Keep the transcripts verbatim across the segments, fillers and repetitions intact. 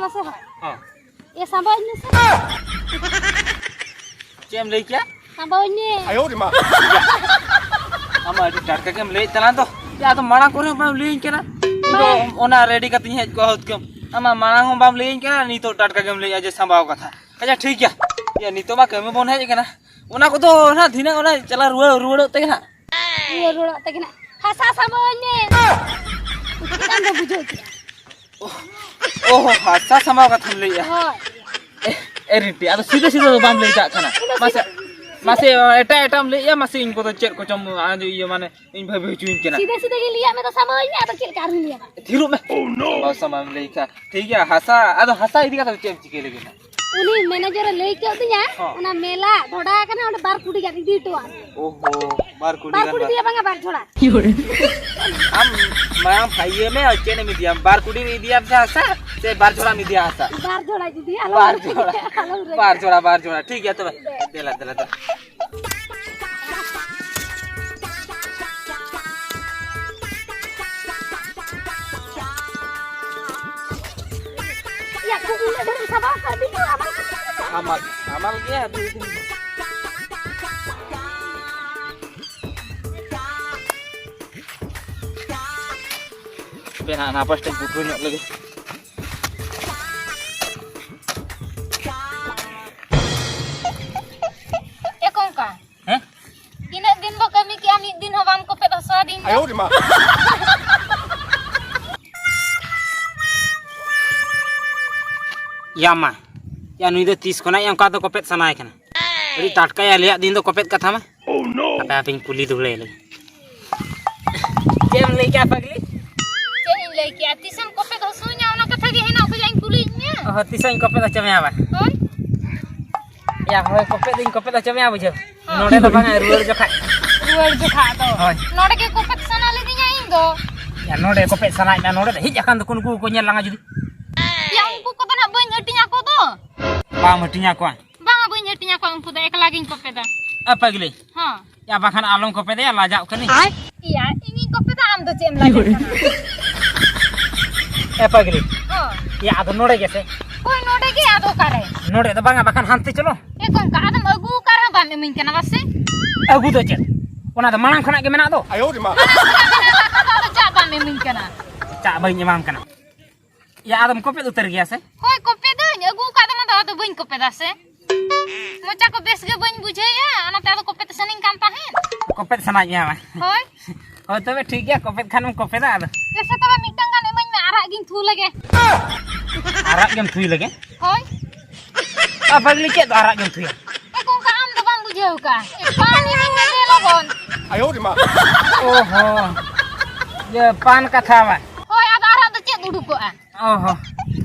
ᱢᱟᱥᱮ ᱦᱳᱭ᱾ ᱦᱚᱸ᱾ ᱮ, ᱥᱟᱸᱵᱟᱣᱟᱹᱧ ᱢᱮᱥᱮ᱾ ᱪᱮᱫ ᱮᱢ ᱞᱟᱹᱭ ᱠᱮᱭᱟ? ᱥᱟᱸᱵᱟᱣᱟᱹᱧ ᱢᱮ᱾ ᱟᱢ ᱢᱟ ᱟᱹᱰᱤ ᱴᱟᱴᱠᱟ ᱜᱮᱢ ᱞᱟᱹᱭᱮᱫ ᱛᱟᱞᱟᱝ ᱫᱚ᱾ ᱭᱟ, ᱟᱫᱚ ᱢᱟᱲᱟᱝ ᱠᱚᱨᱮ ᱦᱚᱸ ᱵᱟᱢ ᱞᱟᱹᱭᱟᱹᱧ ᱠᱟᱱᱟ᱾ ᱤᱧ ᱫᱚ ᱵᱟᱝ᱾ ᱚᱱᱟ ᱨᱮᱰᱤ ᱠᱟᱛᱮᱧ ᱦᱮᱡ ᱠᱚᱜᱼᱟ ᱦᱩᱛᱠᱟᱹᱢ᱾ ᱟᱢ ᱢᱟ ᱢᱟᱲᱟᱝ ᱦᱚᱸ ᱵᱟᱢ ᱞᱟᱹᱭᱟᱹᱧ ᱠᱟᱱᱟ, ᱱᱤᱛᱚᱜ ᱴᱟᱴᱠᱟ ᱜᱮᱢ ᱞᱟᱹᱭᱮᱫᱼᱟ ᱡᱮ ᱥᱟᱸᱵᱟᱣ ᱠᱟᱛᱷᱟ᱾ ᱟᱪᱪᱷᱟ, ᱴᱷᱤᱠ ᱜᱮᱭᱟ᱾ ᱭᱟ, ᱱᱤᱛᱚᱜ ᱢᱟ ᱠᱟᱹᱢᱤ ᱵᱚᱱ ᱦᱮᱡ ᱟᱠᱟᱱᱟ᱾ ᱚᱱᱟ ᱠᱚᱫᱚ ᱱᱟᱦᱟᱜ ᱫᱷᱤᱱᱟᱹᱝ ᱚᱱᱟ ᱪᱟᱞᱟᱣ ᱨᱩᱣᱟᱹᱲ, ᱨᱩᱣᱟᱹᱲᱚᱜ ᱛᱮᱜᱮ ᱱᱟᱦᱟᱜ᱾ ᱨᱩᱣᱟᱹᱲ ᱨᱩᱣᱟᱹᱲᱚᱜ ᱛᱮᱜᱮ ᱱᱟᱦᱟᱜ᱾ ᱦᱟᱥᱟ ᱥᱟᱸᱵᱟᱣᱟᱹᱧ ᱢᱮ᱾ ᱪᱮᱫ ᱟᱢ ᱫᱚ ᱵᱩᱡᱷᱟᱹᱣ ᱠᱮᱫᱟ? ᱚ, ᱚ, ᱦᱟᱥᱟ ᱥᱟᱢᱵᱟᱣ ᱠᱟᱛᱷᱟᱢ ᱞᱟᱹᱭᱮᱜᱼᱟ᱾ ᱦᱳᱭ᱾ ᱮ, ᱮ, ᱨᱤᱱᱴᱤ, ᱟᱫᱚ ᱥᱤᱫᱷᱟᱹ ᱥᱤᱫᱷᱟᱹ ᱫᱚ ᱵᱟᱢ ᱞᱟᱹᱭ ᱠᱟᱜ ᱠᱟᱱᱟ᱾ ᱥᱤᱫᱷᱟᱹ ᱢᱟᱥᱮ, ᱥᱤᱫᱷᱟᱹ᱾ ᱢᱟᱥᱮ, ᱮᱴᱟᱜ ᱮᱴᱟᱜ ᱮᱢ ᱞᱟᱹᱭᱮᱜᱼᱟ, ᱢᱟᱥᱮ ᱤᱧ ᱠᱚᱫᱚ ᱪᱮᱫ ᱠᱚᱪᱚᱢ, ᱟ, ᱤᱭᱟᱹ, ᱢᱟᱱᱮ, ᱤᱧ ᱵᱷᱟᱹᱵᱤ ᱦᱚᱪᱚᱧ ᱠᱟᱱᱟ᱾ ᱥᱤᱫᱷᱟᱹ ᱥᱤᱫᱷᱟᱹ ᱜᱤᱧ ᱞᱟᱹᱭᱟᱜ ᱢᱮ ᱫᱚ, ᱥᱟᱢᱵᱟᱣᱟᱹᱧ ᱢᱮ, ᱟᱫᱚ ᱪᱮᱫ ᱞᱮᱠᱟ ᱟᱨᱦᱚᱸᱧ ᱞᱟᱹᱭᱟᱢᱟ? ᱛᱷᱤᱨᱚᱜ ᱢᱮ᱾ ᱵᱟᱢ ᱥᱟᱢᱵᱟᱣ ᱮᱢ ᱞᱟᱹᱭ ᱠᱷᱟᱱ᱾ ᱴᱷᱤᱠ ᱜᱮᱭᱟ, ᱦᱟᱥᱟ, ᱟᱫᱚ ᱦᱟᱥᱟ ᱤᱫᱤ ᱠᱟᱛᱮ ᱪᱮᱫ ᱮᱢ ᱪᱤᱠᱟᱹᱭ ᱞᱟᱹᱜᱤᱫ ᱦᱟᱸᱜ? ᱩᱱᱤ ᱢᱮᱱᱮᱡᱟᱨᱮ ᱞᱟᱹᱭ ᱠᱟᱣᱫᱤᱧᱟ, ᱦᱚᱸ᱾ ᱚᱱᱟ ᱢᱮᱞᱟ ᱰᱷᱚᱰᱟ ᱟᱠᱟᱱᱟ, ᱚᱸᱰᱮ ᱵᱟᱨ ᱠᱩᱰᱤ ᱜᱟᱱ ᱤᱫᱤ ᱦᱚᱴᱚᱣᱟᱜ ᱢᱮ᱾ ᱳᱦᱳ, ᱵᱟᱨ ᱠᱩᱰᱤ ᱵᱟᱨ ᱜᱟᱱ ᱠᱩᱰᱤ ᱵᱟᱨ- ᱫᱚ ᱭᱟ ᱵᱟᱝᱟ, ᱵᱟᱨ ᱡᱷᱚᱲᱟ᱾ ᱟᱢ ᱢᱟᱭᱟᱢ ᱯᱷᱟᱭᱤᱭᱮ ᱢᱮ, ᱪᱮᱫ ᱮᱢ ᱤᱫᱤᱭᱟ? ᱵᱟᱨ ᱠᱩᱰᱤ ᱤᱫᱤᱭᱟᱢ ᱥᱮ ᱦᱟᱥᱟ, ᱥᱮ ᱵᱟᱨ ᱡᱷᱚᱲᱟᱢ ᱤᱫᱤᱭᱟ ᱦᱟᱥᱟ? ᱵᱟᱨ ᱡᱷᱚᱲᱟ ᱤᱫᱤᱭᱟ, ᱟᱞᱚᱢ ᱵᱟᱨ ᱨᱟᱹᱜᱤᱭᱟ, ᱡᱷᱚᱲᱟ᱾ ᱟᱞᱚᱢ ᱨᱟᱹᱜᱤᱭᱟ᱾ ᱵᱟᱨ ᱡᱷᱚᱲᱟ, ᱵᱟᱨ ᱡᱷᱚᱲᱟ᱾ ᱴᱷᱤᱠ ᱜᱮᱭᱟ ᱛᱚᱵᱮ᱾ ᱫᱮᱞᱟ, ᱫᱮᱞᱟ, ᱫᱮᱞᱟ᱾ ᱭᱟ, ᱠᱷᱩᱵ ᱩᱱᱟᱹᱜ ᱰᱷᱮᱨ ᱮᱢ ᱥᱟᱵᱟ, ᱥᱟᱵᱤ ᱫᱚ ᱟᱢᱟᱞ ᱠᱟᱛᱮ ᱫᱚ᱾ ᱟᱢᱟᱞ, ᱟᱢᱟᱞ ᱜᱮ, ᱟᱫᱚ ᱤᱫᱤ ᱢᱮ᱾ ᱦᱟᱯᱮ ᱱᱟᱦᱟᱜ, ᱱᱟᱯᱟᱥ ᱴᱷᱮᱱ ᱯᱩᱴᱷᱩ ᱧᱚᱜ ᱞᱮᱜᱮ᱾ ᱮ ᱠᱚᱝᱠᱟ᱾ ᱦᱮᱸ? ᱛᱤᱱᱟᱹᱜ ᱫᱤᱱ ᱵᱚ ᱠᱟᱹᱢᱤ ᱠᱮᱜᱼᱟ, ᱢᱤᱫ ᱫᱤᱱ ᱦᱚᱸ ᱵᱟᱢ ᱠᱚᱯᱮᱫ ᱦᱚᱪᱚ ᱟᱹᱫᱤᱧ ᱫᱚ᱾ ᱭᱟ ᱢᱟ, ᱭᱟ ᱱᱩᱭ ᱫᱚ ᱛᱤᱥ ᱠᱷᱚᱱᱟᱜ ᱚᱱᱠᱟ ᱫᱚ ᱠᱚᱯᱮᱫ ᱥᱟᱱᱟᱭᱮ ᱠᱟᱱᱟ? ᱟᱹᱰᱤ ᱴᱟᱴᱠᱟᱭ ᱟᱞᱮᱭᱟᱜ ᱫᱤᱱ ᱫᱚ ᱠᱚᱯᱮᱫ ᱠᱟᱛᱷᱟ ᱢᱟ᱾ ᱦᱟᱯᱮ, ᱦᱟᱯᱮᱧ ᱠᱩᱞᱤ ᱫᱩᱦᱲᱟᱹᱭ ᱞᱮᱜᱮ᱾ ᱪᱮᱫ ᱮᱢ ᱞᱟᱹᱭ ᱠᱮᱜᱼᱟ ᱯᱟᱜᱽᱞᱤ? ᱪᱮᱫ ᱤᱧ ᱞᱟᱹᱭ ᱠᱮᱜᱼᱟ? ᱛᱤᱥᱮᱢ ᱠᱚᱯᱮᱫ ᱦᱚᱪᱚᱧᱟ, ᱚᱱᱟ ᱠᱟᱛᱷᱟ ᱜᱮ ᱦᱮᱱᱟᱜ ᱠᱷᱚᱡᱟᱜ ᱤᱧ ᱠᱩᱞᱤᱭᱮᱫ ᱢᱮᱭᱟ᱾ ᱚ, ᱛᱤᱥᱮᱢ ᱠᱚᱯᱮᱫ ᱦᱚᱪᱚ ᱢᱮᱭᱟ ᱵᱟ? ᱦᱳᱭ᱾ ᱭᱟ, ᱦᱳᱭ, ᱠᱚᱯᱮᱫ ᱫᱚᱧ ᱠᱚᱯᱮᱫ ᱦᱚᱪᱚ ᱢᱮᱭᱟ, ᱵᱩᱡᱷᱟᱹᱣ᱾ ᱦᱚᱸ᱾ ᱱᱚᱰᱮ ᱫᱚ ᱵᱟᱝᱟ, ᱨᱩᱣᱟᱹᱲ ᱡᱚᱠᱷᱟᱡ᱾ ᱨᱩᱣᱟᱹᱲ ᱡᱚᱠᱷᱟᱡ ᱫᱚ᱾ ᱦᱳᱭ᱾ ᱱᱚᱰᱮ ᱜᱮ ᱠᱚᱯᱮᱫ ᱥᱟᱱᱟ ᱞᱤᱫᱤᱧᱟ ᱤᱧ ᱫᱚ᱾ ᱭᱟ, ᱱᱚᱰᱮ ᱠᱚᱯᱮᱫ ᱥᱟᱱᱟᱭᱮᱫ ᱢᱮᱭᱟ, ᱱᱚᱰᱮ ᱫᱚ ᱦᱮᱡ ᱟᱠᱟᱱ ᱫᱚᱠᱚ ᱱᱩᱠᱩ ᱠᱚᱠᱚ ᱧᱮᱞ ᱞᱟᱝᱟ ᱡᱩᱫᱤ᱾ ᱭᱟ, ᱩᱱᱠᱩ ᱠᱚᱫᱚ ᱱᱟᱜ ᱵᱟᱹᱧ ᱦᱟᱹᱴᱤᱧ ᱟᱠᱚ ᱫᱚ᱾ ᱵᱟᱢ ᱦᱟᱹᱴᱤᱧ ᱟᱠᱚᱣᱟ? ᱵᱟᱝᱟ, ᱵᱟᱹᱧ ᱦᱟᱹᱴᱤᱧ ᱟᱠᱚᱣᱟ, ᱩᱱᱠᱩ ᱫᱚ ᱮᱠᱞᱟ ᱜᱤᱧ ᱠᱚᱯᱮᱫᱟ᱾ ᱮ ᱯᱟᱜᱽᱞᱤ᱾ ᱦᱚᱸ᱾ ᱭᱟ, ᱵᱟᱠᱷᱟᱱ ᱟᱞᱚᱢ ᱠᱚᱯᱮᱫᱮᱭᱟ, ᱞᱟᱡᱟᱜ ᱠᱟᱹᱱᱟᱹᱧ᱾ ᱤᱭᱟ, ᱤᱧᱤᱧ ᱠᱚᱯᱮᱫᱟ, ᱟᱢ ᱫᱚ ᱪᱮᱫ ᱮᱢ ᱞᱟᱡᱟᱜ ᱠᱟᱱᱟ? ᱮ ᱯᱟᱜᱽᱞᱤ᱾ ᱦᱚᱸ᱾ ᱭᱟ, ᱟᱫᱚ ᱱᱚᱰᱮ ᱜᱮᱥᱮ? ᱦᱳᱭ, ᱱᱚᱰᱮ ᱜᱮ, ᱟᱫᱚ ᱚᱠᱟᱨᱮ? ᱱᱚᱰᱮ ᱫᱚ ᱵᱟᱝᱟ, ᱵᱟᱠᱷᱟᱱ ᱦᱟᱱᱛᱮ ᱪᱚᱞᱚ᱾ ᱮ ᱠᱚᱝᱠᱟ, ᱟᱫᱚᱢ ᱟᱹᱜᱩ ᱟᱠᱟᱫ ᱨᱮᱦᱚᱸ ᱵᱟᱢ ᱤᱢᱟᱹᱧ ᱠᱟᱱᱟ ᱵᱟᱥᱮ? ᱟᱹᱜᱩ ᱫᱚ ᱪᱮᱫ? ᱚᱱᱟ ᱫᱚ ᱢᱟᱲᱟᱝ ᱠᱷᱚᱱᱟᱜ ᱜᱮ ᱢᱮᱱᱟᱜ ᱫᱚ᱾ ᱟᱭᱳ ᱨᱮ ᱢᱟ᱾ ᱢᱟᱲᱟᱝ ᱠᱷᱚᱱᱟᱜ ᱢᱮᱱᱟᱜ ᱟᱠᱟᱫ ᱫᱚ, ᱟᱫᱚ ᱪᱟᱜ ᱵᱟᱢ ᱤᱢᱟᱹᱧ ᱠᱟᱱᱟ? ᱪᱟᱜ ᱵᱟᱹᱧ ᱮᱢᱟᱢ ᱠᱟᱱᱟ᱾ ᱭᱟ, ᱟᱫᱚᱢ ᱠᱚᱯᱮᱫ ᱩᱛᱟᱹᱨ ᱜᱮᱭᱟ ᱥᱮ? ᱦᱳᱭ, ᱠᱚᱯᱮᱫᱟᱹᱧ, ᱟᱹᱜᱩ ᱟᱠᱟᱫ ᱫᱚ, ᱚᱱᱟ ᱫᱚ ᱟᱫᱚ ᱵᱟᱹᱧ ᱠᱚᱯᱮᱫᱟ ᱥᱮ᱾ ᱢᱚᱪᱟ ᱠᱚ ᱵᱮᱥ ᱜᱮ ᱵᱟᱹᱧ ᱵᱩᱡᱷᱟᱹᱣᱮᱫᱼᱟ, ᱚᱱᱟᱛᱮ ᱟᱫᱚ ᱠᱚᱯᱮᱫ ᱥᱟᱱᱟᱧ ᱠᱟᱱ ᱛᱟᱦᱮᱸᱫ᱾ ᱠᱚᱯᱮᱫ ᱥᱟᱱᱟᱭᱮᱫ ᱢᱮᱭᱟ ᱵᱟᱝ? ᱦᱳᱭ᱾ ᱦᱳᱭ, ᱛᱚᱵᱮ ᱴᱷᱤᱠ ᱜᱮᱭᱟ, ᱠᱚᱯᱮᱫ ᱠᱷᱟᱱᱮᱢ ᱠᱚᱯᱮᱫᱟ ᱟᱫᱚ᱾ ᱫᱮᱥᱮ ᱛᱚᱵᱮ ᱢᱤᱫᱴᱟᱝ ᱜᱟᱱ ᱤᱢᱟᱹᱧ ᱢᱮ, ᱟᱨᱟᱜ ᱜᱤᱧ ᱛᱷᱩ ᱞᱮᱜᱮ᱾ ᱟᱨᱟᱜ ᱜᱮᱢ ᱛᱷᱩᱭ ᱞᱮᱜᱮ? ᱦᱳᱭ᱾ ᱟ, ᱯᱟᱜᱽᱞᱤ, ᱪᱮᱫ ᱫᱚ ᱟᱨᱟᱜ ᱜᱮᱢ ᱛᱷᱩᱭᱟ? ᱮ ᱠᱚᱝᱠᱟ, ᱟᱢ ᱫᱚ ᱵᱟᱢ ᱵᱩᱡᱷᱟᱹᱣ ᱠᱟᱜᱼᱟ᱾ ᱮ, ᱯᱟᱱ ᱤᱢᱟᱹᱧ ᱢᱮ ᱫᱮ ᱞᱚᱜᱚᱱ᱾ ᱟᱭᱳ ᱨᱮ ᱢᱟ᱾ ᱚ ᱦᱚᱸ᱾ ᱤᱭᱟᱹ, ᱯᱟᱱ ᱠᱟᱛᱷᱟ ᱵᱟᱝ? ᱦᱳᱭ, ᱟᱫᱚ ᱟᱨᱟᱜ ᱫᱚ ᱪᱮᱫ ᱩᱰᱩᱠᱚᱜᱼᱟ? ᱚ ᱦᱚᱸ᱾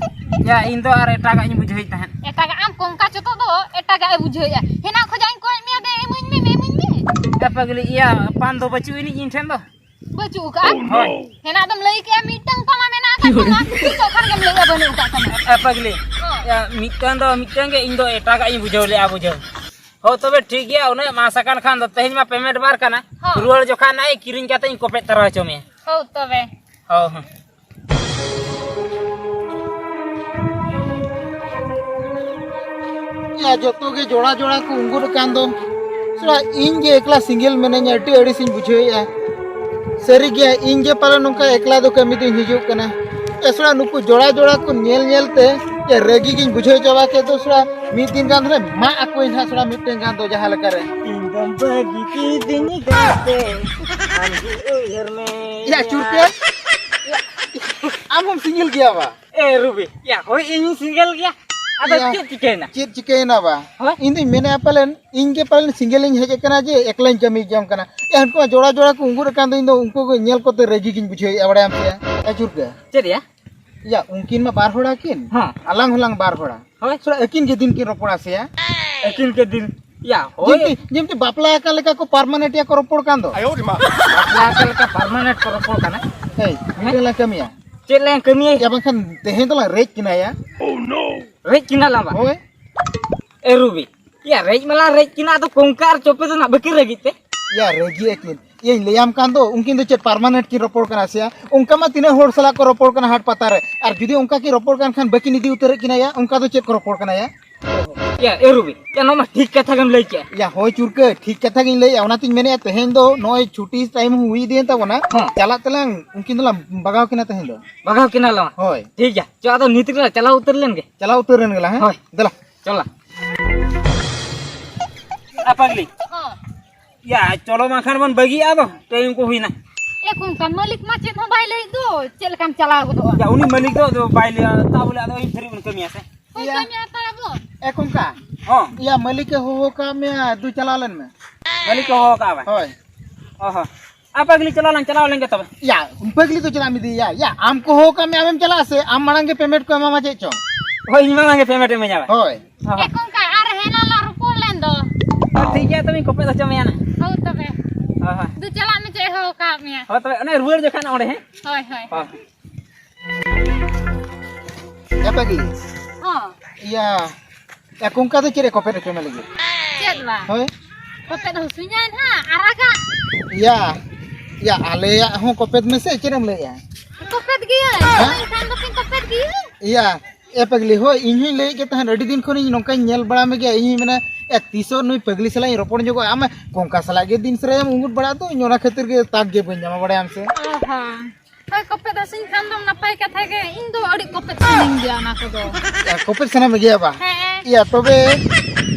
ᱭᱟ, ᱤᱧ ᱫᱚ ᱟᱨ ᱮᱴᱟᱜᱟᱜ ᱤᱧ ᱵᱩᱡᱷᱟᱹᱣᱮᱫ ᱛᱟᱦᱮᱸᱫ᱾ ᱮᱴᱟᱜᱟᱜ? ᱟᱢ ᱠᱚᱝᱠᱟ ᱪᱚᱛᱚ ᱫᱚ ᱮᱴᱟᱜᱟᱜ ᱮ ᱵᱩᱡᱷᱟᱹᱣᱮᱫᱼᱟ᱾ ᱦᱮᱱᱟᱜ ᱠᱷᱚᱡᱟᱜ ᱤᱧ ᱠᱚᱭᱚᱜ ᱢᱮᱭᱟ, ᱫᱮ ᱤᱢᱟᱹᱧ ᱢᱮ, ᱤᱢᱟᱹᱧ ᱢᱮ᱾ ᱮ ᱯᱟᱜᱽᱞᱤ, ᱤᱭᱟᱹ, ᱯᱟᱱ ᱫᱚ ᱵᱟᱹᱪᱩᱜ ᱟᱹᱱᱤᱡ ᱤᱧ ᱴᱷᱮᱱ ᱫᱚ᱾ ᱵᱟᱹᱪᱩᱜ ᱟᱠᱟᱫᱼᱟ? ᱦᱳᱭ᱾ ᱦᱮᱱᱟᱜ ᱫᱚᱢ ᱞᱟᱹᱭ ᱠᱮᱜᱼᱟ, ᱢᱤᱫᱴᱟᱝ ᱛᱟᱢᱟ ᱢᱮᱱᱟᱜ ᱟᱠᱟᱫ ᱛᱟᱢᱟ, ᱱᱤᱛᱚᱜ ᱠᱷᱟᱱ ᱜᱮᱢ ᱞᱟᱹᱭᱮᱜᱼᱟ ᱵᱟᱹᱱᱩᱜ ᱟᱠᱟᱫ ᱛᱟᱢᱟ᱾ ᱮ ᱯᱟᱜᱽᱞᱤ, ᱦᱚᱸ᱾ ᱭᱟ, ᱢᱤᱫᱴᱟᱝ ᱫᱚ ᱢᱤᱫᱴᱟᱝ ᱜᱮ, ᱤᱧ ᱫᱚ ᱮᱴᱟᱜᱟᱜ ᱤᱧ ᱵᱩᱡᱷᱟᱹᱣ ᱞᱮᱜᱼᱟ, ᱵᱩᱡᱷᱟᱹᱣ᱾ ᱦᱳᱭ, ᱛᱚᱵᱮ ᱴᱷᱤᱠ ᱜᱮᱭᱟ, ᱩᱱᱟᱹᱜ ᱢᱟᱥ ᱟᱠᱟᱱ ᱠᱷᱟᱱ ᱫᱚ ᱛᱮᱦᱮᱧ ᱢᱟ payment ᱵᱟᱨ ᱠᱟᱱᱟ᱾ ᱦᱚᱸ᱾ ᱨᱩᱣᱟᱹᱲ ᱡᱚᱠᱷᱟᱱ ᱱᱟᱜ ᱠᱤᱨᱤᱧ ᱠᱟᱛᱮ ᱤᱧ ᱠᱚᱯᱮᱫ ᱛᱟᱨᱟ ᱦᱚᱪᱚ ᱢᱮᱭᱟ᱾ ᱦᱳᱭ, ᱛᱚᱵᱮ᱾ ᱦᱳᱭ, ᱦᱳᱭ᱾ ᱭᱟ, ᱡᱚᱛᱚ ᱜᱮ ᱡᱚᱲᱟ ᱡᱚᱲᱟ ᱠᱚ ᱩᱸᱜᱩᱨ ᱟᱠᱟᱱ ᱫᱚ᱾ ᱥᱟᱞᱟ, ᱤᱧ ᱜᱮ ᱮᱠᱞᱟ single ᱢᱤᱱᱟᱹᱧᱟ, ᱟᱹᱰᱤ ᱟᱹᱲᱤᱥᱤᱧ ᱵᱩᱡᱷᱟᱹᱣᱮᱫᱼᱟ᱾ ᱥᱟᱹᱨᱤ ᱜᱮ, ᱤᱧ ᱜᱮ ᱯᱟᱞᱮ ᱱᱚᱝᱠᱟ ᱮᱠᱞᱟ ᱫᱚ ᱠᱟᱹᱢᱤ ᱫᱚᱧ ᱦᱤᱡᱩᱜ ᱠᱟᱱᱟ᱾ ᱮ ᱥᱟᱞᱟ, ᱱᱩᱠᱩ ᱡᱚᱲᱟ ᱡᱚᱲᱟ ᱠᱚ ᱧᱮᱞ ᱧᱮᱞ ᱛᱮ, ᱭᱟ, ᱨᱟᱹᱜᱤ ᱜᱤᱧ ᱵᱩᱡᱷᱟᱹᱣ ᱪᱟᱵᱟ ᱠᱮᱫ ᱫᱚ᱾ ᱥᱟᱞᱟ, ᱢᱤᱫ ᱫᱤᱱ ᱜᱟᱱ ᱨᱮ ᱢᱟᱜ ᱟᱠᱚᱣᱟᱹᱧ ᱦᱟᱸᱜ, ᱥᱟᱞᱟ, ᱢᱤᱫᱴᱮᱱ ᱜᱟᱱ ᱫᱚ ᱡᱟᱦᱟᱸ ᱞᱮᱠᱟ ᱨᱮ᱾ ᱤᱧ ᱫᱚᱢ ᱵᱟᱹᱜᱤ ᱠᱤᱫᱤᱧ ᱜᱟᱛᱮ, ᱟᱢ ᱜᱮ ᱩᱭᱦᱟᱹᱨ ᱢᱮ᱾ ᱭᱟ, ᱪᱩᱨ ᱯᱮ᱾ ᱟᱢ ᱦᱚᱸᱢ single ᱜᱮᱭᱟ ᱵᱟ? ᱮ ᱨᱩᱵᱤ, ᱭᱟ, ᱦᱳᱭ, ᱤᱧ ᱦᱚᱸᱧ single ᱜᱮᱭᱟ᱾ ᱟᱫᱚ ᱭᱟ, ᱪᱮᱫ ᱪᱤᱠᱟᱹᱭᱮᱱᱟ? ᱪᱮᱫ ᱪᱤᱠᱟᱹᱭᱮᱱᱟ ᱵᱟ? ᱦᱳᱭ? ᱤᱧ ᱫᱩᱧ ᱢᱮᱱᱮᱫᱼᱟ ᱯᱟᱞᱮᱱ ᱤᱧ ᱜᱮ ᱯᱟᱞᱮᱱ single ᱤᱧ ᱦᱮᱡ ᱟᱠᱟᱱᱟ ᱡᱮ ᱮᱠᱞᱟᱧ ᱠᱟᱹᱢᱤ ᱡᱚᱝ ᱠᱟᱱᱟ᱾ ᱭᱟ, ᱩᱱᱠᱩ ᱢᱟ ᱡᱚᱲᱟ ᱡᱚᱲᱟ ᱠᱚ ᱩᱸᱜᱩᱨ ᱟᱠᱟᱱ ᱫᱚ, ᱤᱧ ᱫᱚ ᱩᱱᱠᱩ ᱠᱚ ᱧᱮᱞ ᱠᱚᱛᱮ ᱨᱟᱹᱜᱤ ᱜᱤᱧ ᱵᱩᱡᱷᱟᱹᱣᱮᱫᱼᱟ, ᱵᱟᱲᱟᱭᱟᱢ ᱥᱮ ᱭᱟ? ᱮ ᱪᱩᱨ ᱯᱮ᱾ ᱪᱮᱫ ᱭᱟ? ᱭᱟ, ᱩᱱᱠᱤᱱ ᱢᱟ ᱵᱟᱨ ᱦᱚᱲᱟ ᱠᱤᱱ, ᱦᱮᱸ᱾ ᱟᱞᱟᱝ ᱦᱚᱸᱞᱟᱝ ᱵᱟᱨ ᱦᱚᱲᱟ᱾ ᱦᱳᱭ᱾ ᱛᱷᱚᱲᱟ ᱟᱹᱠᱤᱱ ᱜᱮ ᱫᱤᱱ ᱠᱤᱱ ᱨᱚᱯᱚᱲᱟ ᱥᱮ ᱭᱟ? ᱟᱹᱠᱤᱱ ᱜᱮ ᱫᱤᱱ᱾ ᱭᱟ, ᱦᱳᱭ᱾ ᱡᱮᱢᱛᱤ, ᱡᱮᱢᱛᱤ ᱵᱟᱯᱞᱟ ᱟᱠᱟᱱ ᱞᱮᱠᱟ ᱠᱚ permanent ᱭᱟ ᱠᱚ ᱨᱚᱯᱚᱲ ᱠᱟᱱ ᱫᱚ᱾ ᱟᱭᱳ ᱨᱮ ᱢᱟ᱾ ᱵᱟᱯᱞᱟ ᱟᱠᱟᱱ ᱞᱮᱠᱟ permanent ᱠᱚ ᱨᱚᱯᱚᱲ ᱠᱟᱱᱟ᱾ ᱮᱭ, ᱢᱤᱫᱴᱮᱱ ᱞᱟᱝ ᱠᱟᱹᱢᱤᱭᱟ᱾ ᱪᱮᱫ ᱞᱟᱝ ᱠᱟᱹᱢᱤᱭᱟ? ᱭᱟ, ᱵᱟᱝᱠᱷᱟᱱ ᱛᱮᱦᱮᱧ ᱫᱚᱞᱟᱝ ᱨᱮᱡ ᱠᱤᱱᱟ ᱭᱟ᱾ ᱨᱮᱡ ᱠᱤᱱᱟ ᱞᱟᱝ ᱵᱟ? ᱦᱳᱭ᱾ ᱮ ᱨᱩᱵᱤ, ᱭᱟ, ᱨᱮᱡ ᱢᱟᱞᱟᱝ ᱨᱮᱡ ᱠᱤᱱᱟ, ᱟᱫᱚ ᱠᱚᱝᱠᱟ ᱟᱨ ᱪᱚᱯᱮ ᱫᱚ ᱱᱟᱜ ᱵᱟᱹᱠᱤᱱ ᱨᱟᱹᱜᱤᱜ ᱛᱮ? ᱭᱟ, ᱨᱟᱹᱜᱤ ᱟᱹᱠᱤᱱ᱾ ᱤᱭᱟᱹᱧ ᱞᱟᱹᱭᱟᱢ ᱠᱟᱱ ᱫᱚ, ᱩᱱᱠᱤᱱ ᱫᱚ ᱪᱮᱫ permanent ᱠᱤᱱ ᱨᱚᱯᱚᱲ ᱠᱟᱱᱟ ᱥᱮ? ᱚᱱᱠᱟ ᱢᱟ ᱛᱤᱱᱟᱹᱜ ᱦᱚᱲ ᱥᱟᱞᱟᱜ ᱠᱚ ᱨᱚᱯᱚᱲ ᱠᱟᱱᱟ ᱦᱟᱴ ᱯᱟᱛᱟ ᱨᱮ, ᱟᱨ ᱡᱩᱫᱤ ᱚᱱᱠᱟ ᱠᱤᱱ ᱨᱚᱯᱚᱲ ᱠᱟᱱ ᱠᱷᱟᱱ ᱵᱟᱹᱠᱤᱱ ᱤᱫᱤ ᱩᱛᱟᱹᱨᱮᱫ ᱠᱤᱱᱟ ᱭᱟ, ᱚᱱᱠᱟ ᱫᱚ ᱪᱮᱫ ᱠᱚ ᱨᱚᱯᱚᱲ ᱠᱟᱱᱟ ᱭᱟ? ᱭᱟ, ᱮ ᱨᱩᱵᱤ, ᱭᱟ, ᱱᱚᱣᱟ ᱢᱟ ᱴᱷᱤᱠ ᱠᱟᱛᱷᱟ ᱜᱮᱢ ᱞᱟᱹᱭ ᱠᱮᱜᱼᱟ᱾ ᱭᱟ, ᱦᱳᱭ ᱪᱩᱨᱠᱟᱹ, ᱴᱷᱤᱠ ᱠᱟᱛᱷᱟ ᱜᱤᱧ ᱞᱟᱹᱭᱮᱜᱼᱟ, ᱚᱱᱟᱛᱤᱧ ᱢᱮᱱᱮᱫᱼᱟ ᱛᱮᱦᱮᱧ ᱫᱚ ᱱᱚᱜᱼᱚᱭ ᱪᱷᱩᱴᱤ time ᱦᱚᱸ ᱦᱩᱭ ᱤᱫᱤᱭᱮᱱ ᱛᱟᱵᱚᱱᱟ, ᱦᱮᱸ᱾ ᱪᱟᱞᱟᱜ ᱛᱮᱞᱟᱝ ᱩᱱᱠᱤᱱ ᱫᱚᱞᱟᱝ ᱵᱟᱜᱟᱣ ᱠᱤᱱᱟ ᱛᱮᱦᱮᱧ ᱫᱚ᱾ ᱵᱟᱜᱟᱣ ᱠᱤᱱᱟ ᱞᱟᱝ᱾ ᱦᱳᱭ᱾ ᱴᱷᱤᱠ ᱜᱮᱭᱟ, ᱪᱚ ᱟᱫᱚ ᱱᱤᱛ ᱨᱮ ᱪᱟᱞᱟᱣ ᱩᱛᱟᱹᱨ ᱞᱮᱱ ᱜᱮ᱾ ᱪᱟᱞᱟᱣ ᱩᱛᱟᱹᱨ ᱞᱮᱱ ᱜᱮᱞᱟᱝ, ᱦᱮᱸ? ᱦᱳᱭ᱾ ᱫᱮᱞᱟ᱾ ᱪᱚᱞᱟ᱾ ᱟ ᱯᱟᱜᱽᱞᱤ᱾ ᱦᱚᱸ᱾ ᱭᱟ, ᱪᱚᱞᱚ ᱵᱟᱝᱠᱷᱟᱱ ᱵᱚᱱ ᱵᱟᱹᱜᱤᱭᱟᱜᱼᱟ ᱟᱫᱚ, time ᱠᱚ ᱦᱩᱭᱱᱟ᱾ ᱮ ᱠᱚᱝᱠᱟ, ᱢᱟᱹᱞᱤᱠ ᱢᱟ ᱪᱮᱫ ᱦᱚᱸ ᱵᱟᱭ ᱞᱟᱹᱭᱮᱫ ᱫᱚ, ᱪᱮᱫ ᱞᱮᱠᱟᱢ ᱪᱟᱞᱟᱣ ᱜᱚᱫᱚᱜᱼᱟ? ᱭᱟ, ᱩᱱᱤ ᱢᱟᱹᱞᱤᱠ ᱫᱚ ᱟᱫᱚ ᱵᱟᱭ ᱞᱟᱹᱭᱟ, ᱛᱟ ᱵᱚᱞᱮ ᱟᱫᱚ ᱤᱧ ᱯᱷᱨᱤ ᱵᱚᱱ ᱠᱟᱹᱢᱤᱭᱟ ᱥᱮ? ᱦᱳᱭ, ᱭᱟ᱾ ᱠᱟᱹᱢᱤᱭᱟ ᱛᱟᱲᱟ ᱵᱚᱱ᱾ ᱮ ᱠᱚᱝᱠᱟ᱾ ᱦᱚᱸ᱾ ᱭᱟ, ᱢᱟᱹᱞᱤᱠ ᱮ ᱦᱚᱦᱚ ᱠᱟᱜ ᱢᱮᱭᱟ, ᱫᱩ ᱪᱟᱞᱟᱣ ᱞᱮᱱ ᱢᱮ᱾ ᱢᱟᱹᱞᱤᱠ ᱮ ᱦᱚᱦᱚ ᱠᱟᱜ ᱢᱮ? ᱦᱳᱭ᱾ ᱚ ᱦᱚᱸ᱾ ᱟ ᱯᱟᱜᱽᱞᱤ, ᱪᱟᱞᱟᱣ ᱞᱮᱱ, ᱪᱟᱞᱟᱣ ᱞᱮᱱ ᱜᱮ ᱛᱚᱵᱮ᱾ ᱭᱟ, ᱯᱟᱹᱜᱽᱞᱤ ᱫᱚ ᱪᱮᱫᱟᱜ ᱮᱢ ᱤᱫᱤᱭᱮᱭᱟ? ᱭᱟ, ᱟᱢ ᱠᱚ ᱦᱚᱦᱚ ᱠᱟᱜ ᱢᱮ, ᱟᱢᱮᱢ ᱪᱟᱞᱟᱜᱼᱟ ᱥᱮ? ᱟᱢ ᱢᱟᱲᱟᱝ ᱜᱮ payment ᱠᱚ ᱮᱢᱟᱢᱟ ᱪᱮᱫ ᱪᱚᱝ? ᱦᱳᱭ, ᱤᱧ ᱢᱟᱲᱟᱝ ᱜᱮ payment ᱤᱢᱟᱹᱧᱟ ᱵᱟᱝ? ᱦᱳᱭ᱾ ᱚ ᱦᱚᱸ᱾ ᱮ ᱠᱚᱝᱠᱟ, ᱟᱨ ᱦᱮᱱᱟ ᱞᱟᱝ ᱨᱚᱯᱚᱲ ᱞᱮᱱ ᱫᱚ᱾ ᱴᱷᱤᱠ ᱜᱮᱭᱟ, ᱛᱚᱵᱮᱧ ᱠᱚᱯᱮᱫ ᱦᱚᱪᱚ ᱢᱮᱭᱟ ᱱᱟ᱾ ᱦᱳᱭ ᱛᱚᱵᱮ᱾ ᱦᱳᱭ, ᱦᱳᱭ᱾ ᱫᱩ ᱪᱟᱞᱟᱜ ᱢᱮ, ᱪᱮᱫ ᱦᱚᱦᱚ ᱠᱟᱜ ᱢᱮᱭᱟ᱾ ᱦᱳᱭ, ᱛᱚᱵᱮ ᱚᱱᱮ ᱨᱩᱣᱟᱹᱲ ᱡᱚᱠᱷᱟᱱ ᱚᱸᱰᱮ, ᱦᱮᱸ? ᱦᱳᱭ, ᱦᱳᱭ᱾ ᱦᱳᱭ᱾ ᱮ ᱯᱟᱜᱽᱞᱤ᱾ ᱦᱚᱸ᱾ ᱤᱭᱟ, ᱮ ᱠᱚᱝᱠᱟ ᱫᱚ ᱪᱮᱫ ᱮ ᱠᱚᱯᱮᱫ ᱦᱚᱪᱚ ᱢᱮ ᱞᱟᱹᱜᱤᱫ? ᱪᱮᱫ ᱵᱟᱝ? ᱦᱳᱭ᱾ ᱠᱚᱯᱮᱫ ᱦᱚᱪᱚᱧᱟᱭ ᱱᱟᱦᱟᱜ, ᱟᱨᱟᱜᱟᱜ᱾ ᱤᱭᱟ, ᱤᱭᱟ, ᱟᱞᱮᱭᱟᱜ ᱦᱚᱸ ᱠᱚᱯᱮᱫ ᱢᱮᱥᱮ, ᱪᱮᱫ ᱮᱢ ᱞᱟᱹᱭᱮᱜᱼᱟ? ᱠᱚᱯᱮᱫ ᱜᱮᱭᱟᱭ, ᱦᱮᱸ? ᱮᱱᱠᱷᱟᱱ ᱫᱚᱠᱤᱱ ᱠᱚᱯᱮᱫ ᱜᱮᱭᱟ᱾ ᱤᱭᱟ, ᱮ ᱯᱟᱜᱽᱞᱤ, ᱦᱳᱭ, ᱤᱧ ᱦᱚᱸᱧ ᱞᱟᱹᱭᱮᱫ ᱜᱮ ᱛᱟᱦᱮᱸᱫ, ᱟᱹᱰᱤ ᱫᱤᱱ ᱠᱷᱚᱱᱤᱧ ᱱᱚᱝᱠᱟᱧ ᱧᱮᱞ ᱵᱟᱲᱟ ᱢᱮᱜᱮᱭᱟ, ᱤᱧ ᱦᱚᱸᱧ ᱢᱮᱱᱟ, ᱮ, ᱛᱤᱥᱚᱜ ᱱᱩᱭ ᱯᱟᱜᱽᱞᱤ ᱥᱟᱞᱟᱜ ᱤᱧ ᱨᱚᱯᱚᱲ ᱧᱚᱜᱚᱜᱼᱟ, ᱟᱢ ᱠᱚᱝᱠᱟ ᱥᱟᱞᱟᱜ ᱜᱮ ᱫᱤᱱ ᱥᱟᱨᱟ ᱮᱢ ᱩᱸᱜᱩᱫ ᱵᱟᱲᱟᱜᱼᱟ ᱛᱚ, ᱤᱧ ᱚᱱᱟ ᱠᱷᱟᱹᱛᱤᱨ ᱜᱮ ᱛᱟᱠ ᱜᱮ ᱵᱟᱹᱧ ᱧᱟᱢᱟ, ᱵᱟᱲᱟᱭᱟᱢ ᱥᱮ᱾ ᱚ ᱦᱚᱸ᱾ ᱦᱳᱭ, ᱠᱚᱯᱮᱫ ᱦᱚᱪᱚᱧ ᱠᱷᱟᱱ ᱫᱚᱢ ᱱᱟᱯᱟᱭ ᱠᱟᱛᱷᱟ ᱜᱮ, ᱤᱧ ᱫᱚ ᱟᱹᱰᱤ ᱠᱚᱯᱮᱫ ᱥᱟᱱᱟᱧ ᱜᱮᱭᱟ ᱚᱱᱟ ᱠᱚᱫᱚ᱾ ᱮ, ᱠᱚᱯᱮᱫ ᱥᱟᱱᱟ ᱢᱮᱜᱮᱭᱟ ᱵᱟ? ᱦᱮᱸ᱾ ᱤᱭᱟ, ᱛᱚᱵᱮ